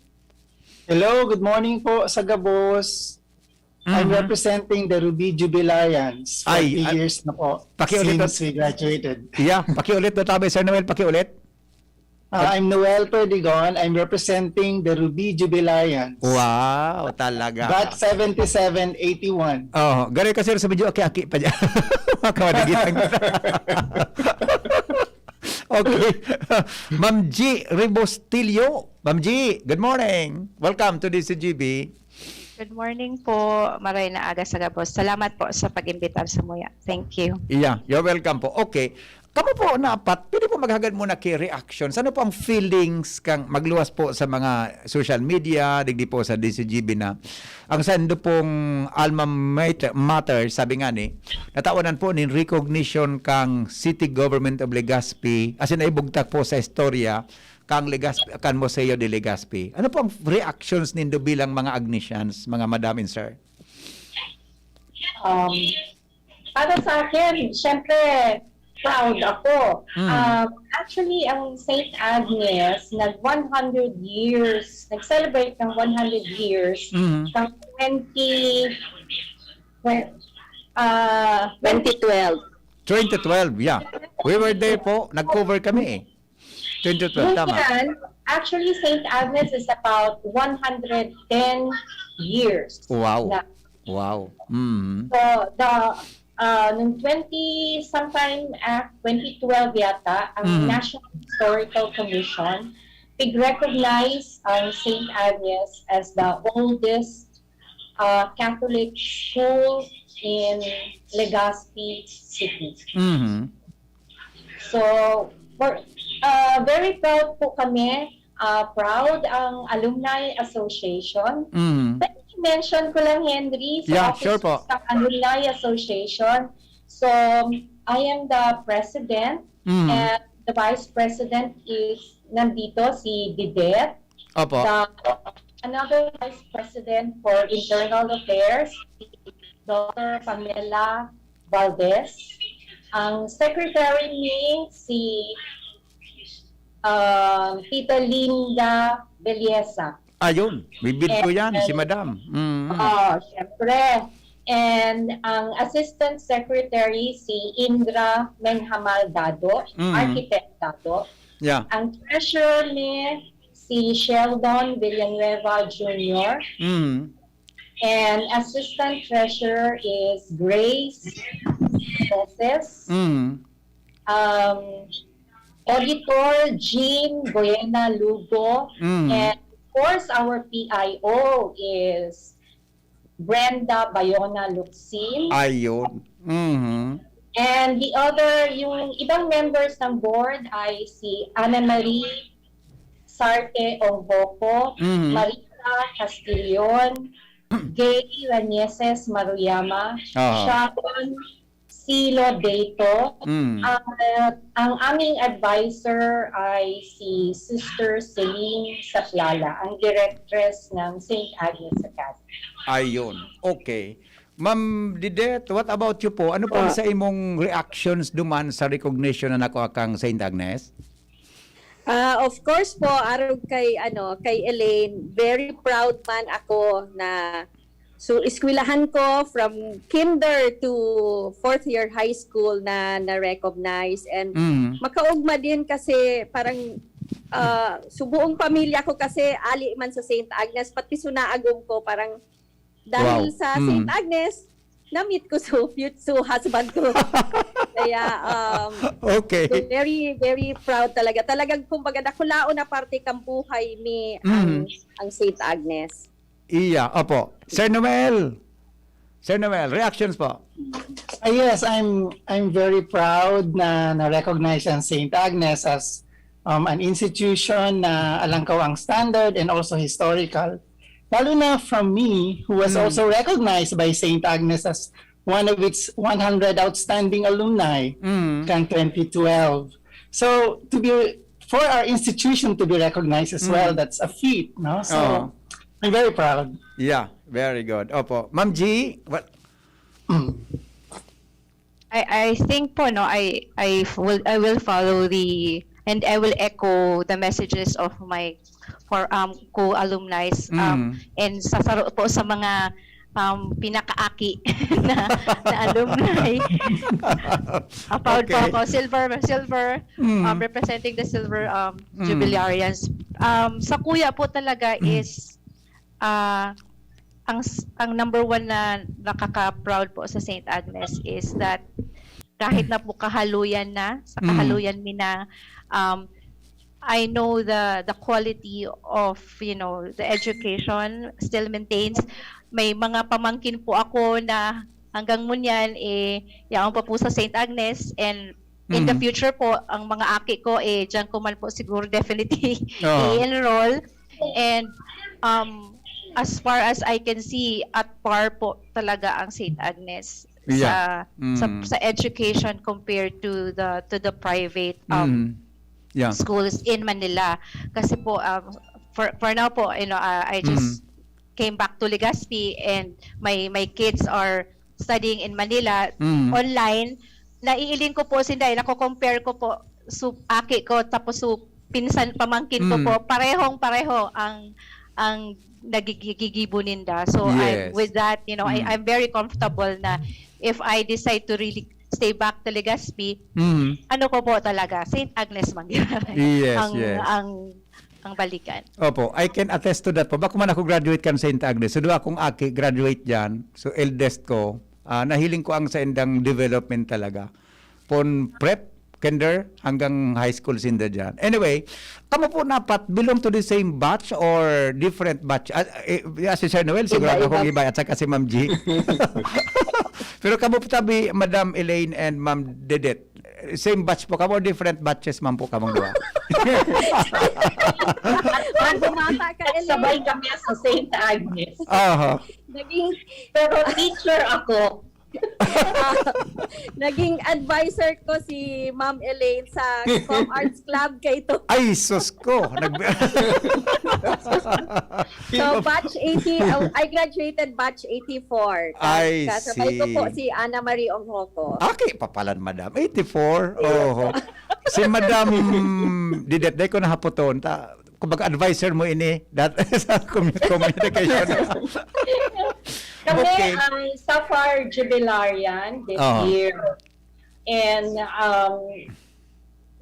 Hello, good morning po sa Gabos. I'm Mhm. representing the Ruby Jubileans. Ay, forty ah, years na po pakiulit since at- we graduated. Yeah, pakiulit na tabi, Sir Noel, pakiulit. Uh, I'm Noel Perdigon. I'm representing the Ruby Jubileans. Wow, talaga. Batch seventy-seven eighty-one. Oh, gari ka sir sa medyo aki-aki pa dyan. Makawadigitan kita. Okay. Ma'am G Ribostillo. Ma'am G, good morning. Welcome to D C G B. Good morning po. Maray na aga sa gabos. Salamat po sa pag-imbitar sa muya. Thank you. Yeah, you're welcome po. Okay. Kamo po na apat, pwede po maghagad muna ki reactions. Ano po ang feelings kang magluwas po sa mga social media, digdi po sa D C G B na ang saindo pong alma mater, mater, sabi nga ni, natawanan po nin recognition kang City Government of Legazpi, asin naibugtak po sa istorya kang Legazpi, kan Museo de Legazpi. Ano po ang reactions nindo bilang mga Agnesians, mga madam and sir? Um, para sa akin, syempre, proud ako. Mm. Um, actually, ang Saint Agnes, nag one hundred years, nag-celebrate ng one hundred years, Mhm. ng twenty, well, uh, twenty twelve. twenty twelve, yeah. We were there po. Nag-cover kami eh. twenty twelve, tama. Yan, actually, Saint Agnes is about one hundred ten years. Wow. Na. Wow. Mm. So, the, uh, nung twenty, sometime, ah, twenty twelve yata, ang Mhm. National Historical Commission nag-recognize ang Saint Agnes as the oldest uh, Catholic school in Legazpi City. Mhm. So, for, uh, very proud po kami. Uh, proud ang Alumni Association. Mhm. Pwede mention ko lang, Henry, sa Yeah, office sure po. Ng Alumni Association. So, I am the president Mhm. and the vice president is nandito, si Didet. Opo. The, another vice president for internal affairs, Doctor Pamela Valdez. Ang secretary ni si um, Tita Linda Belleza. Ayun. Bibid ko yan, si And- madam. Mm. Oh, syempre. And ang assistant secretary si Indra Menhamal Dado, Mm. architect Dado. Yeah. Ang treasurer ni si Sheldon Villanueva Junior Mm. And assistant treasurer is Grace Moses. Mm. Um, auditor Jean Boyena Lugo. Mm. And of course, our P I O is Brenda Bayona Locsin. Ayun. Mhm. And the other, yung ibang members ng board ay si Ana Marie Sarte Ongboco, Mhm. Marita Castillon, Gay Rañeses Maruyama, Aha. Sharon Silo Deto. Mm. At ang aming advisor ay si Sister Celine Saplala, ang directress ng Saint Agnes Academy. Ayun. Okay. Ma'am Didet, what about you po? Ano po ang Ah. sa imong reactions duman sa recognition na nakuha kang Saint Agnes? Ah, of course po, arog kay ano, kay Elaine, very proud man ako na, so, eskwelahan ko from kinder to fourth year high school na na-recognize, and Mm. makaugma din kasi parang ah, so, buong pamilya ko kasi ali man sa Saint Agnes, pati sunaagom ko, parang dahil Wow. sa Mm. Saint Agnes, na-meet ko so, so husband ko. Kaya um, Okay. very, very proud talaga. Talagang, kumbaga, dakulaon na parte kang buhay mi ang, Mhm. ang Saint Agnes. Iya, opo. Sir Noel. Sir Noel, reactions po. Ah, yes, I'm I'm very proud na na-recognize ang Saint Agnes as um, an institution na alangkaw ang standard and also historical. Lalo na from me, who was Mm. also recognized by Saint Agnes as one of its one hundred outstanding alumni Mm. kan twenty twelve. So, to be for our institution to be recognized as Mm. well, that's a feat, no? So, Oo. I'm very proud. Yeah, very good. Opo. Ma'am G, what? Mm. I, I think po, no, I, I will, I will follow the, and I will echo the messages of my for um co-alumni um, Mm. and sa, sa po sa mga um, pinakaaki na, na alumni. Ah, proud po Okay. ako. Silver, silver, Mm. um, representing the silver um, Mm. jubilarians. Um, sa kuya po talaga Mm. is ah ang s- ang number one na nakaka-proud po sa Saint Agnes is that kahit na po kahaluyan na, sa Mm. kahaluyan mi na um, I know the the quality of, you know, the education still maintains. May mga pamangkin po ako na hanggang ngunyan, eh, yaon pa po sa Saint Agnes, and in the Mhm. future po, ang mga aki ko, eh, diyan ko man po siguro definitely Oo. i-enroll. And, um, as far as I can see, at par po talaga ang Saint Agnes Yeah. sa, sa, Mm. sa education compared to the, to the private, um, Mm. Yeah. schools in Manila. Kasi po, um, for, for now po, you know, uh, I just Mm. came back to Legazpi, and my, my kids are studying in Manila Mm. online. Naiiling ko po sinda, eh, nako-compare ko po, so, aki ko, tapos so, pinsan, pamangkin ko Mm. po, parehong-pareho ang, ang nagigigibo ninda. So, I'm, Yes. with that, you know, I, Mm. I'm very comfortable na if I decide to really stay back to Legazpi, Mm. ano ko po talaga, Saint Agnes Manggiraray Yes, ang, yes. ang, ang balikan. Opo, I can attest to that po. Bako man ako graduate kan Saint Agnes. So, duwa akong aki graduate diyan. So, eldest ko, ah, nahiling ko ang saindang development talaga. Pon prep, kinder, hanggang high school sinda diyan. Anyway, kamo po dapat belong to the same batch or different batch? Ah, eh, ah, si Sir Noel, sigurado Iba-iba. Akong iba, at saka si Ma'am G. Pero kamo po tabi, Madam Elaine and Ma'am Dedet, same batch po kamo or different batches man po kamong duwa? Pag bumata ka, Sabay Elaine, kami sa Saint Agnes. Aha. naging, Pero teacher ako. naging advisor ko si Ma'am Elaine sa Com Arts Club kay ito. Ay, sus ko. Nag- So, batch eighty, oh, I graduated batch eighty-four. I Kasabay ko see. po si Ana Marie Onghoco. Aki, papalan, madam. eighty-four? Oho. Si Madam Didet, dai ko nahapoton. Ta, kumbaga, advisor mo ini that, sa commu- communication. Kami Okay. ang Safar Jubilarian this Oo. year. And um,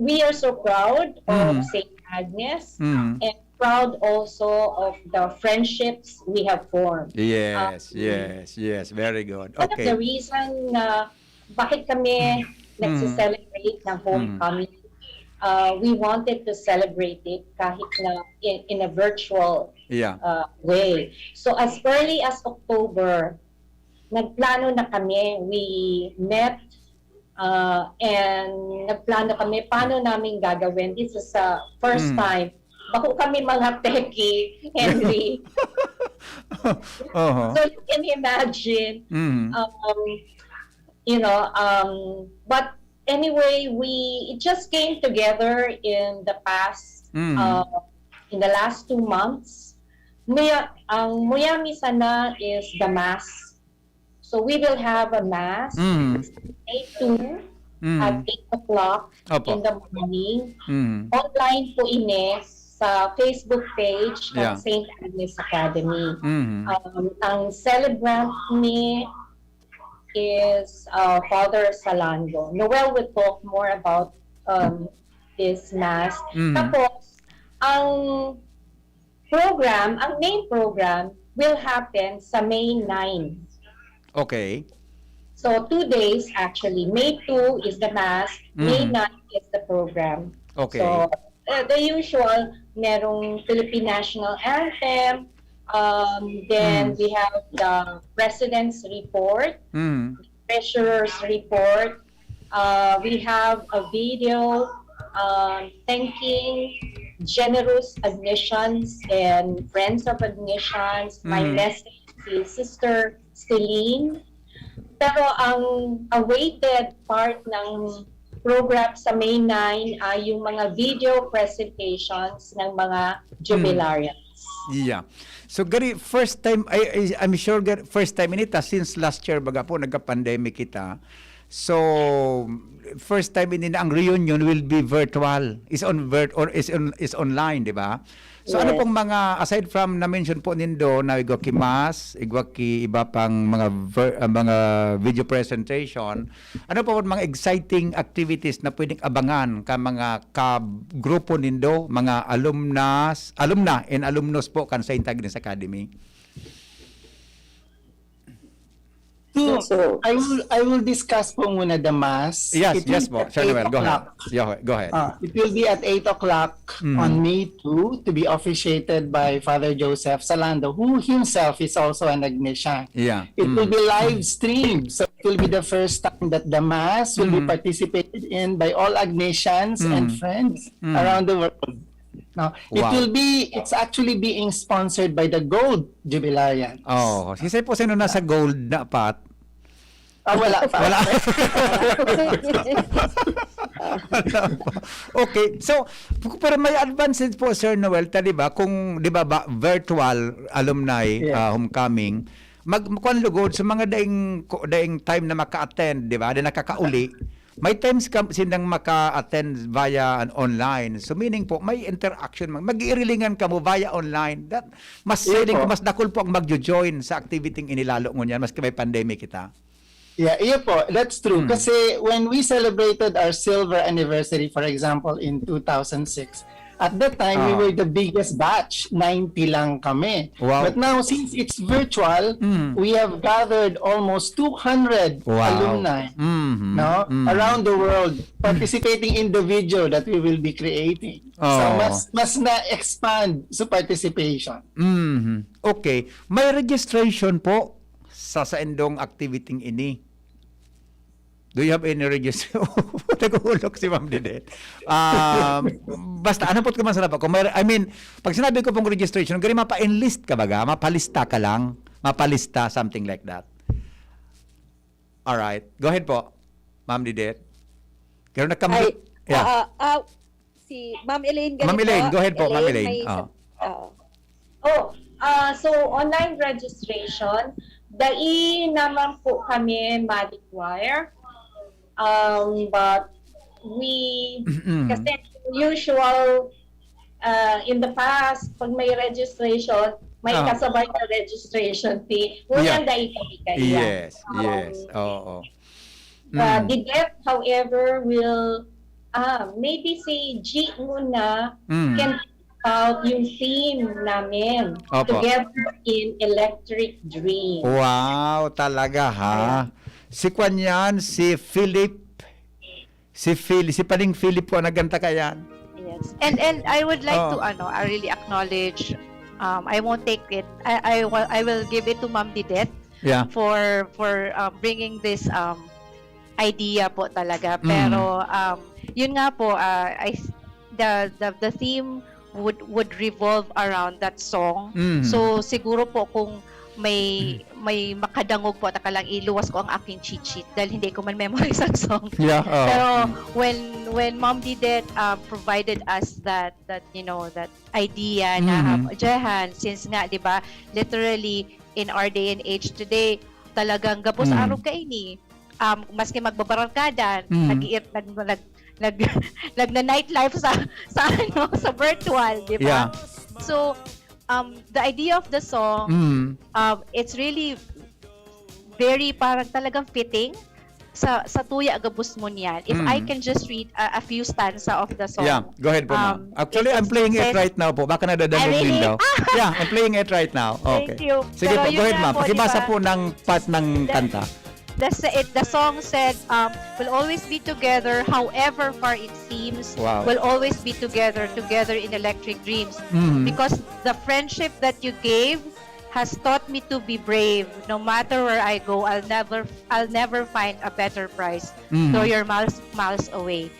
we are so proud of Mm. Saint Agnes Mm. and proud also of the friendships we have formed. Yes, Um, yes, yes. Very good. One of the Okay. reason na bakit kami Mm. nagse-celebrate ng homecoming, uh, we wanted to celebrate it kahit na in, in a virtual Yeah. uh, way. So as early as October, nagplano na kami. We met uh, and nagplano kami paano namin gagawin. This is the first Mm. time. Bako kami mga techie, Henry. Oho. So you can imagine, Mm. um, you know, um, but anyway, we it just came together in the past, Mm. uh, in the last two months. Muya, ang Muyami sana is the mass. So we will have a mass Mm. May two Mm. at eight o'clock Opo. in the morning. Mm. Online po ini sa Facebook page ng Yeah. Saint Agnes Academy. Mm. Um, ang celebrant ni is uh, Father Salando. Noel will talk more about um, this mass. Mm. Tapos, ang program, ang main program will happen sa May nine. Okay. So, two days actually. May two is the mass, May Mm. nine is the program. Okay. So, uh, the usual, merong Philippine National Anthem, um, then Mm. we have the President's Report, Mm. Treasurer's Report. Uh, we have a video um, thanking generous admissions and friends of admissions. My Mm. message si Sister Celine. Pero ang awaited part ng program sa May nine ay yung mga video presentations ng mga jubilarians. Yeah. So, gari, first time, I, I, I'm sure, gari, first time ini ta, since last year, baga po, nagka-pandemic kita. So, first time ini na ang reunion will be virtual. Is on virt or is on is online, di ba? So, ano Yes. pong mga, aside from na-mention po nindo na igwa ki mass, igwa ki iba pang mga vir- ah, mga video presentation, ano pa po mga exciting activities na pwedeng abangan ka mga ka-grupo nindo, mga alumnas, alumna and alumnus po kan Saint Agnes Academy? So, I will I will discuss po muna the mass. Yes, It will yes be po, at Sir Noel. eight Go ahead. o'clock. Go ahead. Go ahead. Ah, it will be at eight o'clock Mhm. on May two to be officiated by Father Joseph Salando, who himself is also an Ignatian. Yeah. It will Mm. be live streamed, so it will be the first time that the mass will be Mhm. participated in by all Ignatians and Mhm. friends Mhm. around the world. No, it Wow. will be it's actually being sponsored by the Gold Jubilarians. Oh, kasi po sino nasa gold na, Pat? Ah, wala pa. Wala. Okay. So, pero may advantage po, Sir Noel, ta, di ba? Kung, di ba, ba virtual alumni Yes. ah, homecoming, mag kuwan lugod sa mga daing daing time na maka-attend, di ba? Di nakakauli. May times ka sindang maka-attend via an online. So meaning po, may interaction, mag mag-iirilingan kamo via online. That mas Yes feeling ko po. Mas dakul po ang magjo-join sa activity ini lalo ngunyan maski may pandemic kita. Yeah, iyo po. That's true. Hmm. Kasi when we celebrated our silver anniversary, for example, in two thousand six, at that time, we Ah. were the biggest batch, ninety lang kami. Wow. But now, since it's virtual, Hmm. we have gathered almost two hundred Wow. alumni Mhm. no, Mhm. around the world participating in the video that we will be creating. So, Oh. mas mas na-expand sa participation. Mhm. Okay. May registration po sa saindong activity ini. Do you have any registration? Naghuhulog si Ma'am Didit. Um, basta, ano po ka man sa dapat? Kung may, I mean, pag sinabi ko pong registration, gari mapa-enlist ka baga? Mapalista ka lang? Mapalista, something like that. Alright. Go ahead po, Ma'am Didit. Pero nagkam- Ay, Yeah. ah, ah, si Ma'am Elaine, Ma'am ganito. Elaine, go ahead po, Ma'am Elaine. May Ah. oo. Oh, ah, so online registration, dai naman po kami ma-require. Um, but we, Mm. kasi usual, uh, in the past, pag may registration, may Ah. kasabay na registration fee. Ngunyan dai kami kaiya. Yes, Um, yes. Oo. Uh, Mm. the debt, however, will, ah, maybe si G muna Mm. can talk about yung theme namin, Opo. Together in Electric Dream. Wow, talaga ha. Si kwan yan, si Philip, si Phil, si Paning Philip po ang nagkanta kayan. Yes. And and I would like Oh. to ano, I really acknowledge, um I won't take it. I I will, I will give it to Ma'am Didet Yeah. for for um, bringing this um idea po talaga. Mm. Pero um yun nga po, uh, I the the the theme would would revolve around that song. Mm. So siguro po kung may may makadangog po, taka lang, iluwas ko ang aking cheat sheet dahil hindi ko man memorize ang song. Yeah. Oh. Pero when when Ma'am Didet uh, provided us that that you know that idea na Mhm. uh, Jehan, since nga 'di ba, literally in our day and age today, talagang gabos Mm. arog kaini. Um, maski magbabarkada, Mm. nag, nag, nag, nag, nagna-nightlife sa sa ano, sa virtual, 'di ba? Yeah. So um the idea of the song, Mm. um it's really very, parang talagang fitting sa sa tuya gabos mo niyan. If I Mm. can just read a, a few stanza of the song. Yeah, go ahead po, ma'am. Um, Actually, I'm it playing it says- right now po. Baka nadadangog Ah, really? din daw. Yeah, I'm playing it right now. Thank Okay. you. Sige Pero po, go yun ahead, nga ma'am. po, di Pakibasa ba? po ng part ng The- kanta. The, sa- it, the song said, um, "We'll always be together, however far it seems. Wow. We'll always be together, together in electric dreams. Mm. Because the friendship that you gave has taught me to be brave. No matter where I go, I'll never, I'll never find a better price. Mm. Though you're miles, miles away."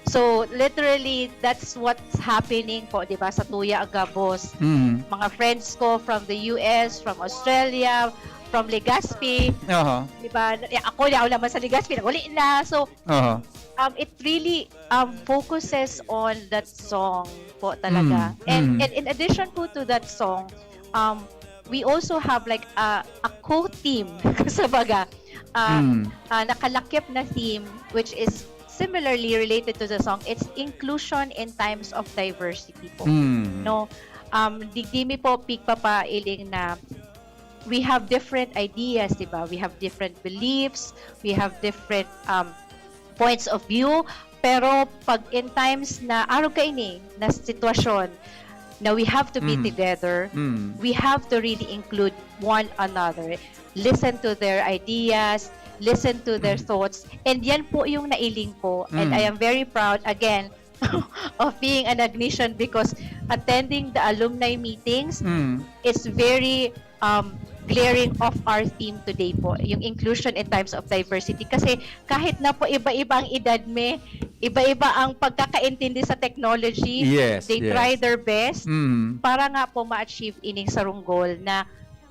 So literally, that's what's happening po, 'di ba, sa tuya gabos. Mm. Mga friends ko from the U S, from Australia, from Legazpi, Aha. 'di ba? Eh, ako, yaw naman sa Legazpi, naguli na. So, Aha. um, it really um, focuses on that song po talaga. Mm, And, mm. and in addition po to that song, um, we also have like a, a co-theme, sa baga, uh, Mm. uh, nakalakip na theme, which is similarly related to the song. It's inclusion in times of diversity po. Mm. No? Um, digdi mi po pigpapailing na we have different ideas, 'di ba? We have different beliefs, we have different um, points of view, pero pag in times na arog kaini na sitwasyon, na we have to be Mm. together. Mm. We have to really include one another. Listen to their ideas, listen to their Mm. thoughts. And yan po yung nailing ko. And Mm. I am very proud, again, of being an Agnesian because attending the alumni meetings Mm. is very um, glaring of our theme today po, yung inclusion in times of diversity. Kasi kahit na po iba-iba ang edad me, iba-iba ang pagkakaintindi sa technology, Yes, they yes. try their best Mm. para nga po ma-achieve ining sarong goal na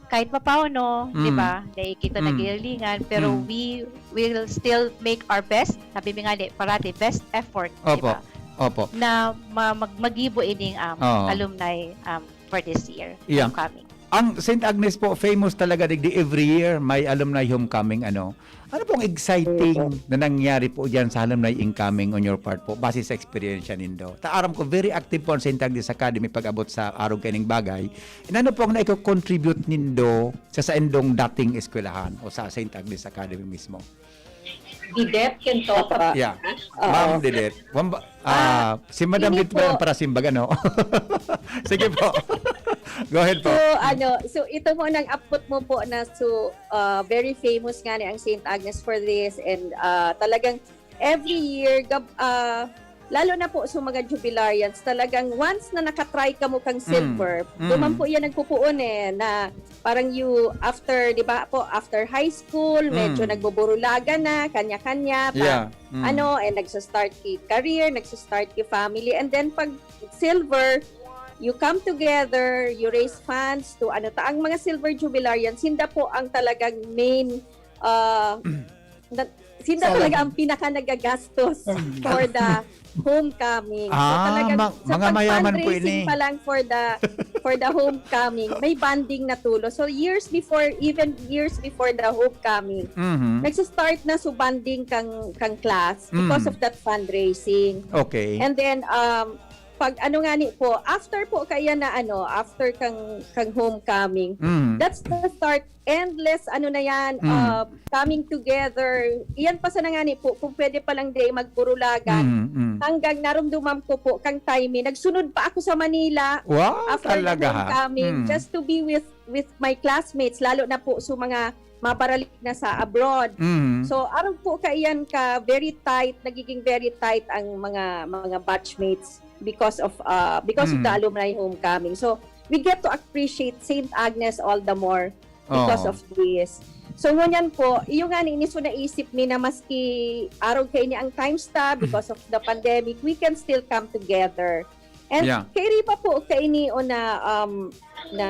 kahit papaano, Mm. di ba, nakikita Mm. naghihilingan, pero Mm. we will still make our best. Sabi mi nga, di, parati, best effort, di Opo. ba? Opo. Na ma- mag- magibo ining um, Oo. alumni um, for this year. Yeah. Upcoming. Ang Saint Agnes po, famous talaga digdi every year. May alumni homecoming, ano. Ano pong exciting Opo. na nangyari po dyan sa alumni incoming on your part po, base sa eksperyensya nindo? Ta aram ko, very active po ang Saint Agnes Academy pag-abot sa arog kaining bagay. And ano po ang naiko-contribute nindo sa saindong dating eskwelahan o sa Saint Agnes Academy mismo? Didet can talk about Yeah. Oo. Ma'am Didet. Wan ba- ah, si Madam ini Didet ba po. para simbag, ano? Sige po. Go ahead po. So, ano, so ito mo nang apot mo po na so uh, very famous nga ni ang Saint Agnes for this and uh, talagang every year gab uh, lalo na po sa mga jubilarians, talagang once na nakatry ka mo kang silver, Mm. duman po yan nagpupuon eh, na parang you, after, di ba po, after high school, medyo Mm. nagbuburulagan na, kanya-kanya, pa, Yeah. Mm. ano, and nagsa-start ki career, nagsa-start ki family, and then pag silver, you come together, you raise funds to ano ta ang mga silver jubilarians, sinda po ang talagang main uh, na, sinda Sa talaga lagi. Ang pinaka nagagastos for the homecoming. Ah, talagang ma- sa mga mayaman po pag-fundraising ini. Pa lang for the for the homecoming, may bonding na tulo. So years before, even years before the homecoming, Mhm. nagsa-start na so bonding kang kang class because Mm. of that fundraising. Okay. And then um pag ano nga ni po, after po kaya na ano, after kang kang homecoming, Mm. that's the start. Endless ano na yan, Mm. uh, coming together. Iyan pa sana nga ni po, kung pwede pa lang di magburulagan. Mm, mm. Hanggang narumduman ko po kang time eh, nagsunod pa ako sa Manila Wow, after talaga ng ha. homecoming Mm. just to be with with my classmates, lalo na po sa mga mabaralik na sa abroad. Mm. So, arog po kaiyan ka very tight, nagiging very tight ang mga mga batchmates because of uh, because of the Mm. alumni homecoming. So, we get to appreciate Saint Agnes all the more because Oo. of this. So, ngunyan po, iyo nga ni so naisip mi na maski arog kaini ang times ta because of the pandemic, we can still come together. And Yeah. kairi pa po kaini o na um, na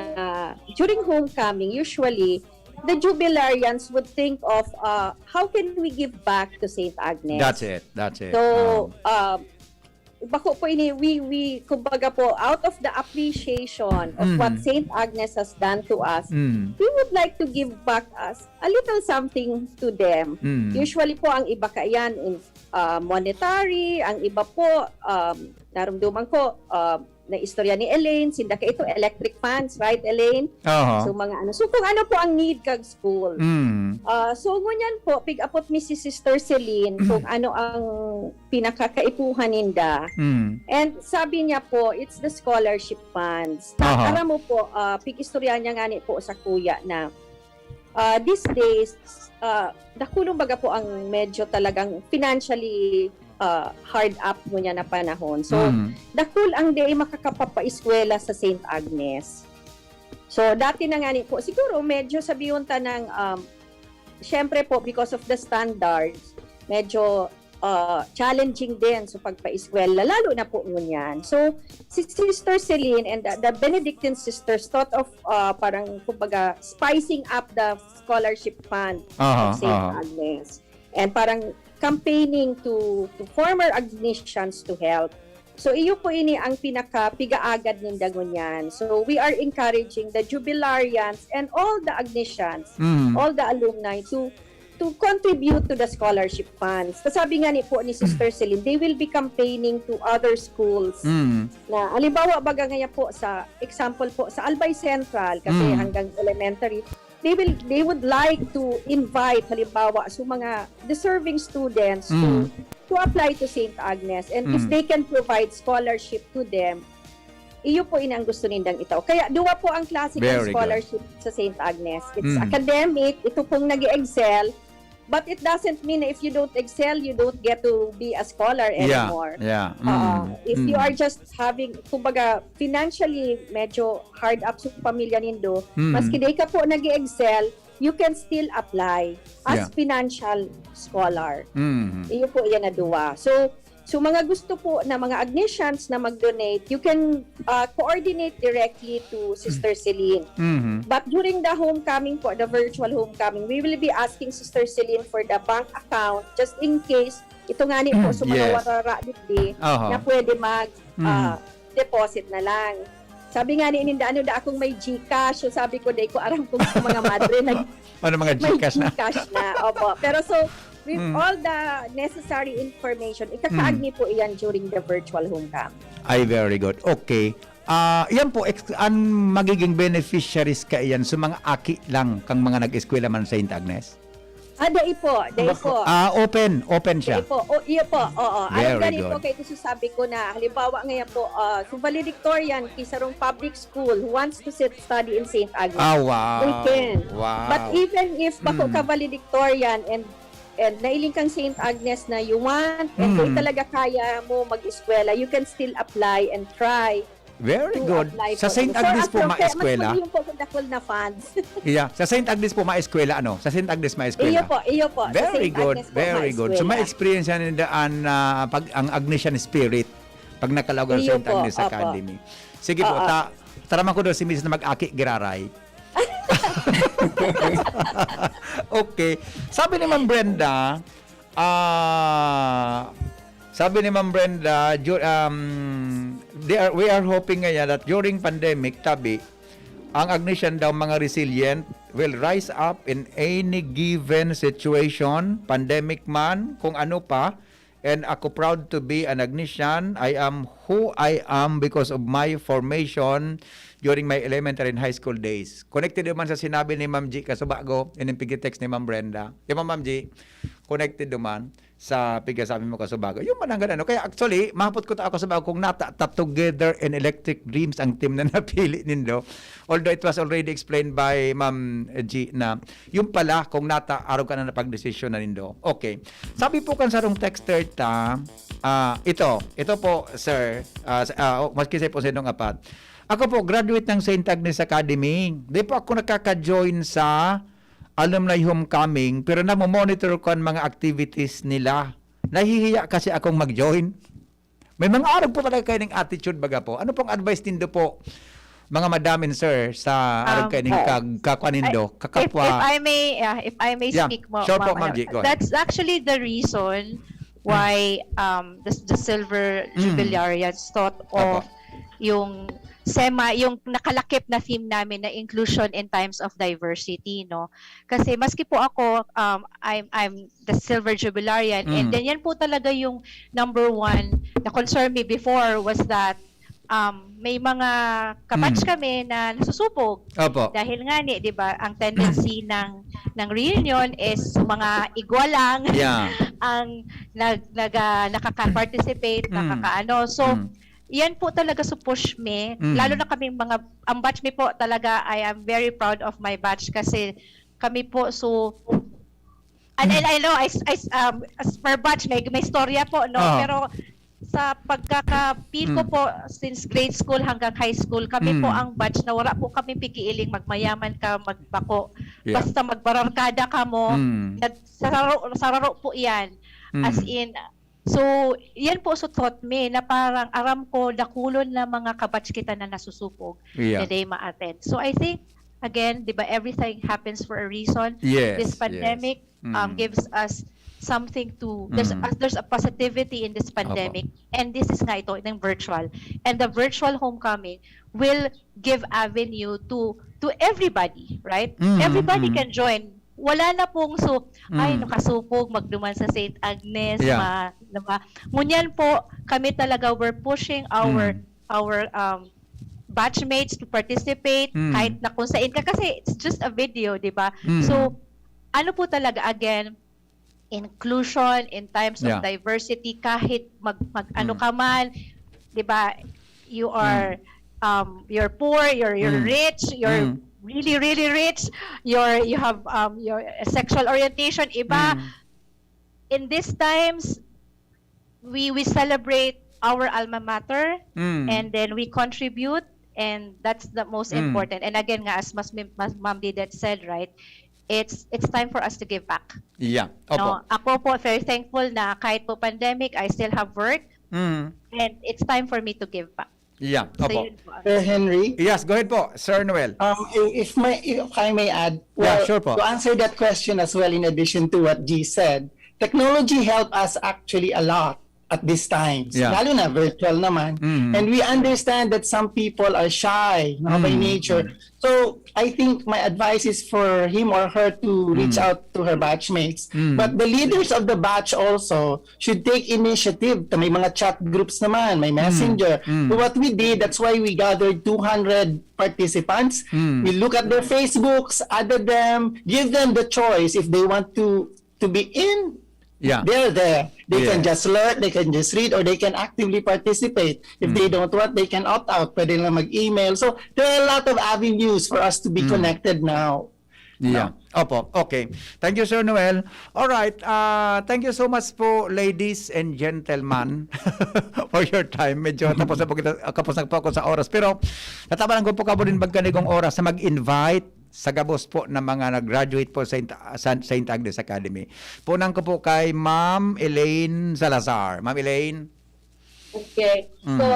during homecoming, usually the jubilarians would think of uh, how can we give back to Saint Agnes? That's it. That's it. So, Oo. uh, bako po ini, we, we, kumbaga po, out of the appreciation of Mm. what Saint Agnes has done to us, Mm. we would like to give back us a little something to them. Mm. Usually po, ang iba kaiyan in uh, monetary, ang iba po, um, narumduman ko, uh, na istorya ni Elaine, sinda ka ito, electric fans, right, Elaine? Aha. So, mga ano. So, kung ano po ang need kag school. Mm. Ah, so, ngunyan po, pig-apot mi si Sister Celine kung ano ang pinakakaipuhan ninda. Mm. And sabi niya po, it's the scholarship funds. Aha. Aram mo po, ah, pig-istorya niya nga ni po sa kuya na ah, these days, ah, dakulong baga po ang medyo talagang financially ah, hard up ngunyan na panahon. So, Mm. dakul ang di makakapapaeskwela sa Saint Agnes. So, dati na nga ni po, siguro medyo sabihin ta ng, um, syempre po, because of the standards, medyo uh, challenging din sa pagpaeskwela, lalo na po ngunyan. So, si Sister Celine and the, the Benedictine sisters thought of uh, parang, kumbaga, spicing up the scholarship fund Aha, of Saint aha. Agnes. And parang campaigning to, to former Agnesians to help. So, iyo po ini ang pinakapigaagad ninda ngunyan. So, we are encouraging the jubilarians and all the Agnesians, Mm. all the alumni to to contribute to the scholarship funds. Kasabi nga ni po ni Sister Celine, they will be campaigning to other schools. Mm. Na halimbawa, baga nga po sa example po sa Albay Central, kasi Mm. hanggang elementary, they will they would like to invite, halimbawa, sa mga deserving students to Mm. to apply to Saint Agnes. And if Mm. they can provide scholarship to them, Iyo po ini ang gusto nindang itao. Kaya duwa po ang klase ng Very good. scholarship sa Saint Agnes. It's Mm. academic, ito pong nag excel, but it doesn't mean na if you don't excel, you don't get to be a scholar Yeah, anymore. yeah. Oo. Mm, If you mm. are just having, kumbaga, financially medyo hard up sa pamilya nindo, Mm. maski di ka po nag excel, you can still apply as Yeah. financial scholar. Mm. Iyo po yan na duwa. So, so mga gusto po na mga Agnesians na mag-donate, you can uh, coordinate directly to Sister Celine. Mhm. But during the homecoming po, the virtual homecoming, we will be asking Sister Celine for the bank account just in case ito nga ni po sa mga Yes. warara digdi Aha. na pwede mag Mm. ah, deposit na lang. Sabi nga ni ninda, ano da akong may GCash? So sabi ko, dai ko aram kung sa mga madre nag Ano mga may GCash na? GCash na. Opo. Pero so, with Mm. all the necessary information, ikakaag Mm. ni po iyan during the virtual homecoming. Ay, very good. Okay. Ah, yan po, ex- ang magiging beneficiaries ka iyan sa mga aki lang kang mga nag-eskwela man sa Saint Agnes? Ah, dai po, dai po. Ah, open. Open siya. Dai po. O, iyo po. Oo. Very Alam gani po good. kay ito sasabi ko na, halimbawa ngayon po, uh, so valedictorian, kisarong public school who wants to sit study in Saint Agnes. Ah, wow. They can. Wow. But even if bako Mm. ka valedictorian and and nailing kang Saint Agnes na you want and Mm. kung talaga kaya mo mag-eskwela, you can still apply and try Very to good. apply Sa for Saint it. So, Agnes as po, long- kaya maeskwela? Mas yung po kung dakul na funds. Yeah. Sa Saint Agnes po, maeskwela, ano? Sa Saint Agnes, maeskwela? Iyo po, iyo po. Sa Very Saint good, Agnes po, very good. So, maeskwela. ma-experience yan in the, an, ah, pag, ang Agnesian spirit pag nakalaog ang Iyo Saint po, Agnes opo. Academy. Sige po, Oo. ta, tara man ko daw si Miss na mag-aki giraray. Okay. Sabi ni Ma'am Brenda, ah, sabi ni Ma'am Brenda, ju- um, they are, we are hoping ngayon that during pandemic, tabi, ang Agnesian daw mga resilient will rise up in any given situation, pandemic man, kung ano pa. And ako proud to be an Agnesian. I am who I am because of my formation during my elementary and high school days. Connected naman sa sinabi ni Ma'am G Kasubago, ining pigi-text ni Ma'am Brenda. Di ba, Ma'am G? Connected naman sa pigasabi mo, Kasubago. Yung mananggal ano. Kaya actually, mahapot ko ta, Kasubago, kung nata, ta together in electric dreams ang team na napili nindo. Although it was already explained by Ma'am G na yung pala, kung nata, arog ka na napagdesisyon na nindo. Okay. Sabi po kan sarong texter ta, ah, ito, ito po, sir, ah, sa- ah, oh, maski sa po sinong apat. Ako po, graduate ng Saint Agnes Academy. Di po ako nakaka-join sa alumni homecoming, pero namo-monitor ko ang mga activities nila. Nahihiya kasi akong mag-join. May mga arog po talaga kayo ng attitude, baga po. Ano pong advice nindo po, mga madam and sir, sa arog Um, kayo ng oh. kag, kakwa nindo, If, if kakapwa? I may, yeah, if I may Yeah. speak mo, Sure po, Ma'am Ma'am G. Go ahead. That's actually the reason why um the, the Silver Mm. Jubilarians thought Opo. of yung SEMA, yung nakalakip na theme namin na inclusion in times of diversity, no? Kasi maski po ako, um, I'm I'm the Silver Jubilarian, and Mm. then yan po talaga yung number one na concern me before was that um, may mga kabatch Mm. kami na nasusubog. Opo. Dahil nga ni, 'di ba, ang tendency ng ng reunion is mga igwa lang Yeah. ang nag, nag ah, nakaka-participate, Mm. nakakaano. So, Mm. yan po talaga su push me. Mm. Lalo na kaming mga, ang batch me po talaga, I am very proud of my batch kasi kami po, so, and, and I know, I, I, um, as per batch, may, may storya po, no? Ah. Pero sa pagkaka-feel ko Mm. po, since grade school hanggang high school, kami po Mm. ang batch na wala po kami pikiiling magmayaman ka, magbako. Yeah. Basta magbararkada ka mo, Mm. nag, sararo, sararo po yan. Mm. As in, so, yan po so taught me na parang aram ko, dakulon na mga kabatch kita na nasusubog Yeah. na they ma-attend. So, I think, again, di ba, everything happens for a reason. Yes, This pandemic yes. um, Mm. gives us something to, there's, Mm. a, there's a positivity in this pandemic. And this is nga ito, ng virtual. And the virtual homecoming will give avenue to to everybody, right? Mm, Everybody mm. can join. Wala na pong so, ay, Mm. nakasubog, magduman sa Saint Agnes, Yeah. ma, diba? Ngunyan po, kami talaga, we're pushing our, Mm. our um, batchmates to participate, Mm. kahit na kung saan ka. Kasi it's just a video, di ba? Mm. So, ano po talaga, again, inclusion in times Yeah. of diversity, kahit mag, mag ano Mm. ka man, di ba, you are, um, you're poor, you're you're Mm. rich, you're Mm. really really rich, you're you have um, your sexual orientation iba. Mm. In these times, we we celebrate our alma mater, Mm. and then we contribute, and that's the most Mm. important. And again nga, as mas, mas Ma'am Didet said, right, it's it's time for us to give back. Yeah. Opo. No, ako po, very thankful na kahit po pandemic, I still have work, Mm. and it's time for me to give back. Yeah. So, Opo. Yun po. Sir Henry, Yes, go ahead po, Sir Noel. um, if my if I may add, Yeah, well, sure po. To answer that question as well, in addition to what G said, technology helped us actually a lot at these times. Yeah. Lalo na virtual naman. Mm. And we understand that some people are shy, no, by Mm, nature. mm. So I think my advice is for him or her to reach Mm. out to her batchmates. Mm. But the leaders of the batch also should take initiative. May mga chat groups naman, may messenger. Mm. So what we did, that's why we gathered two hundred participants. Mm. We look at their Facebooks, added them, give them the choice if they want to to be in. Yeah. They're there. They can Yeah. just lurk, they can just read, or they can actively participate. If Mm. they don't want, they can opt out. Pwede lang mag-email. So there are a lot of avenues for us to be Mm. connected now. Yeah. Opo. Okay. Thank you, Sir Noel. All right. Ah, thank you so much po, ladies and gentlemen, for your time. Medyo tapos na po kita, kapos na po ako sa oras. Pero natabanan ko po kamo din magkanigong oras na mag-invite sa gabos po na mga nag-graduate po sa Saint, sa Saint Agnes Academy. Punang ko po kay Ma'am Elaine Salazar. Ma'am Elaine? Okay. Mm. So,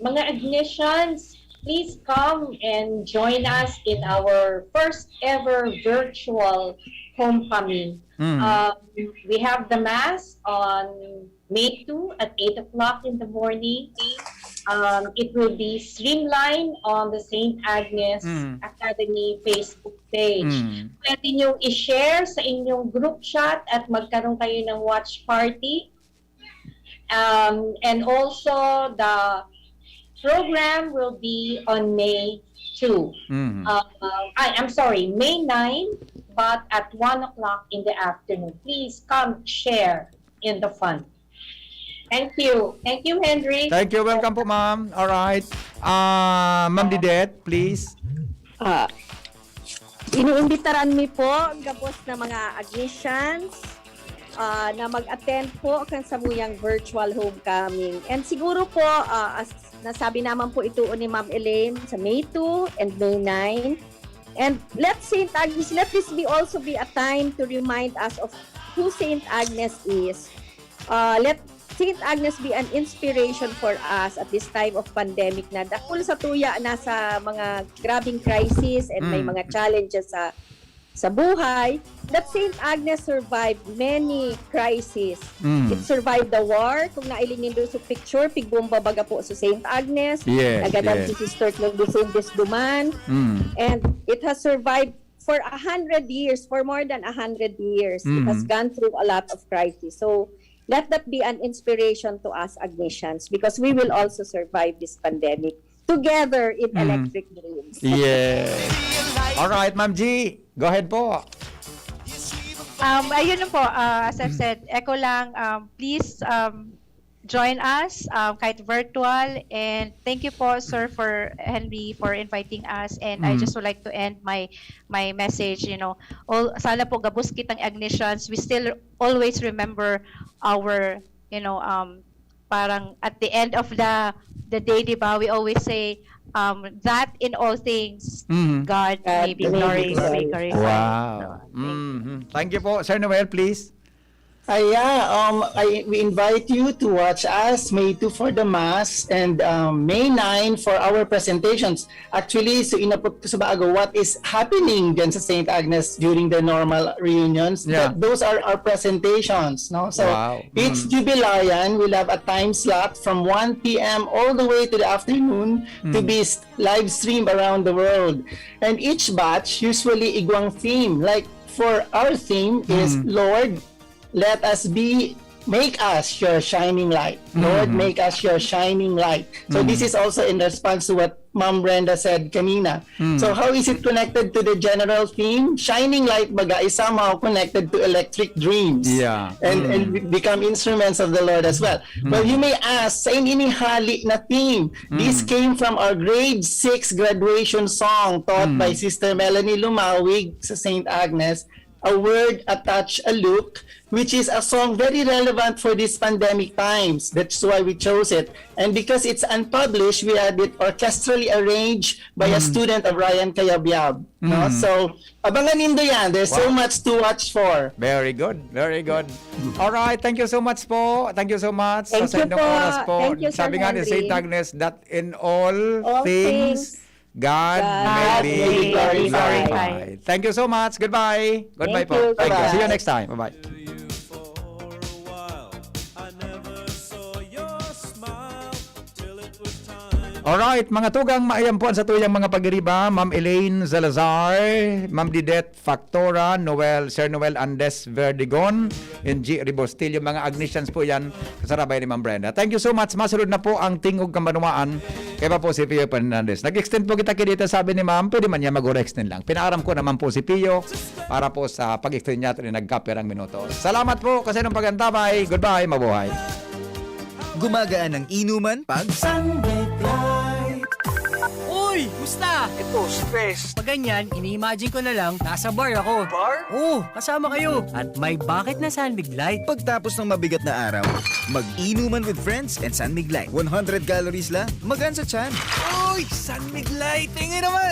mga Agnesians, please come and join us in our first ever virtual homecoming. Mm. Um, we have the mass on May two at eight o'clock in the morning. Um, it will be streamlined on the Saint Agnes Mm. Academy Facebook page. Mm. Pwede nyo i-share sa inyong group chat at magkaroon kayo ng watch party. Um, and also, the program will be on May two. Mm. Uh, uh, I, I'm sorry, May nine, but at one o'clock in the afternoon. Please come share in the fun. Thank you. Thank you, Henry. Thank you. Welcome po, ma'am. All right. Ah, Ma'am Didet, please. Ah, iniimbitaran mi po ang gabos na mga Agnesians ah, na mag-attend po kan samuyang virtual homecoming. And siguro po, ah, as nasabi naman po ito ni Ma'am Elaine, sa May two and May nine. And let Saint Agnes, let this be also be a time to remind us of who Saint Agnes is. Uh, let Saint Agnes be an inspiration for us at this time of pandemic na dakul sa tuya na sa mga grabing crisis and may Mm. mga challenges sa sa buhay. That Saint Agnes survived many crises. Mm. It survived the war. Kung nailing nindo sa picture, pigbomba baga po sa Saint Agnes. Yes, Nagadan yes. Si Sister Clementine Desduman. Mm. And it has survived for a hundred years, for more than a hundred years. It has Mhm. gone through a lot of crisis. So, let that be an inspiration to us Agnesians because we will also survive this pandemic together in Mhm. Electric Dreams. Yes. All right, Ma'am G. Go ahead po. Um, ayun lang po, uh, as I've said, echo lang, um, please um, join us um, kahit virtual, and thank you po, sir, for Henry, for inviting us. And I Mm. just would like to end my my message, you know, all, sana po gabos kitang Agnesians, we still always remember our, you know, um, parang at the end of the the day, di ba, we always say um, that in all things, Mm. God, God may be may be glorified. glorified. Wow. So, thank you. Mhm. Thank you po, Sir Noel, please. Ah, yeah, um, I, we invite you to watch us May two for the Mass and um, May nine for our presentations. Actually, so inapot ko sa bago what is happening dyan sa Saint Agnes during the normal reunions. Yeah. But those are our presentations, no? So Wow. each Mm. Jubilayan will have a time slot from one p m all the way to the afternoon to Mm. be s- live streamed around the world. And each batch usually igwang theme. Like for our theme is Mm. Lord, let us be, make us your shining light. Lord, Mhm. make us your shining light. So Mhm. this is also in response to what Ma'am Brenda said kanina. Mm. So how is it connected to the general theme? Shining light baga is somehow connected to electric dreams. Yeah. And, Mm. and become instruments of the Lord as well. Well, you may ask, saan ini hali na theme? This Mm. came from our grade six graduation song taught Mm. by Sister Melanie Lumawig sa Saint Agnes, A Word, A Touch, A Look, which is a song very relevant for these pandemic times. That's why we chose it. And because it's unpublished, we had it orchestrally arranged by a Mm. student of Ryan Cayabyab. No? Mm. So, abangan nindo yan. There's so Wow. much to watch for. Very good, very good. All right, thank you so much po. Thank you so much Thank sa you inyong po. oras po. Thank you, Sir Sabi nga ni Henry. Saint Agnes, that in all, All things, things, God, God may may be be glorified. glorified. Thank you so much. Goodbye. Goodbye Thank po. you. Thank you. See you Bye-bye. Next time. Bye-bye. Alright, mga tugang, maiyan po ang satuyang mga pagiriba, Ma'am Elaine Salazar, Ma'am Didette Factora, Noel, Sir Noel Andes Verdigon, and G Ribostillo, mga Agnesians po yan, kasarabay ni Ma'am Brenda. Thank you so much. Masunod na po ang Tingog kan Banwaan, kay pa po si Pio Fernandez. Nag-extend po kita kay dito, sabi ni Ma'am, pwede man niya mag-extend lang. Pinaaram ko naman po si Pio para po sa pag-extend niya at nagkapirang minuto. Salamat po kasi nung pagantabay. Goodbye, mabuhay. Gumagaan ang inuman pag Sunbig Light. Uy! Musta? Ito, si Pes. Pag ganyan, ini-imagine ko na lang, nasa bar ako. Bar? Oo, kasama kayo. At may bakit na Sunbig Light. Pagtapos ng mabigat na araw, mag-inuman with friends and San Mig Light. One hundred calories lang, magaan sa tiyan. Uy! Sunbig Light! Tingin naman!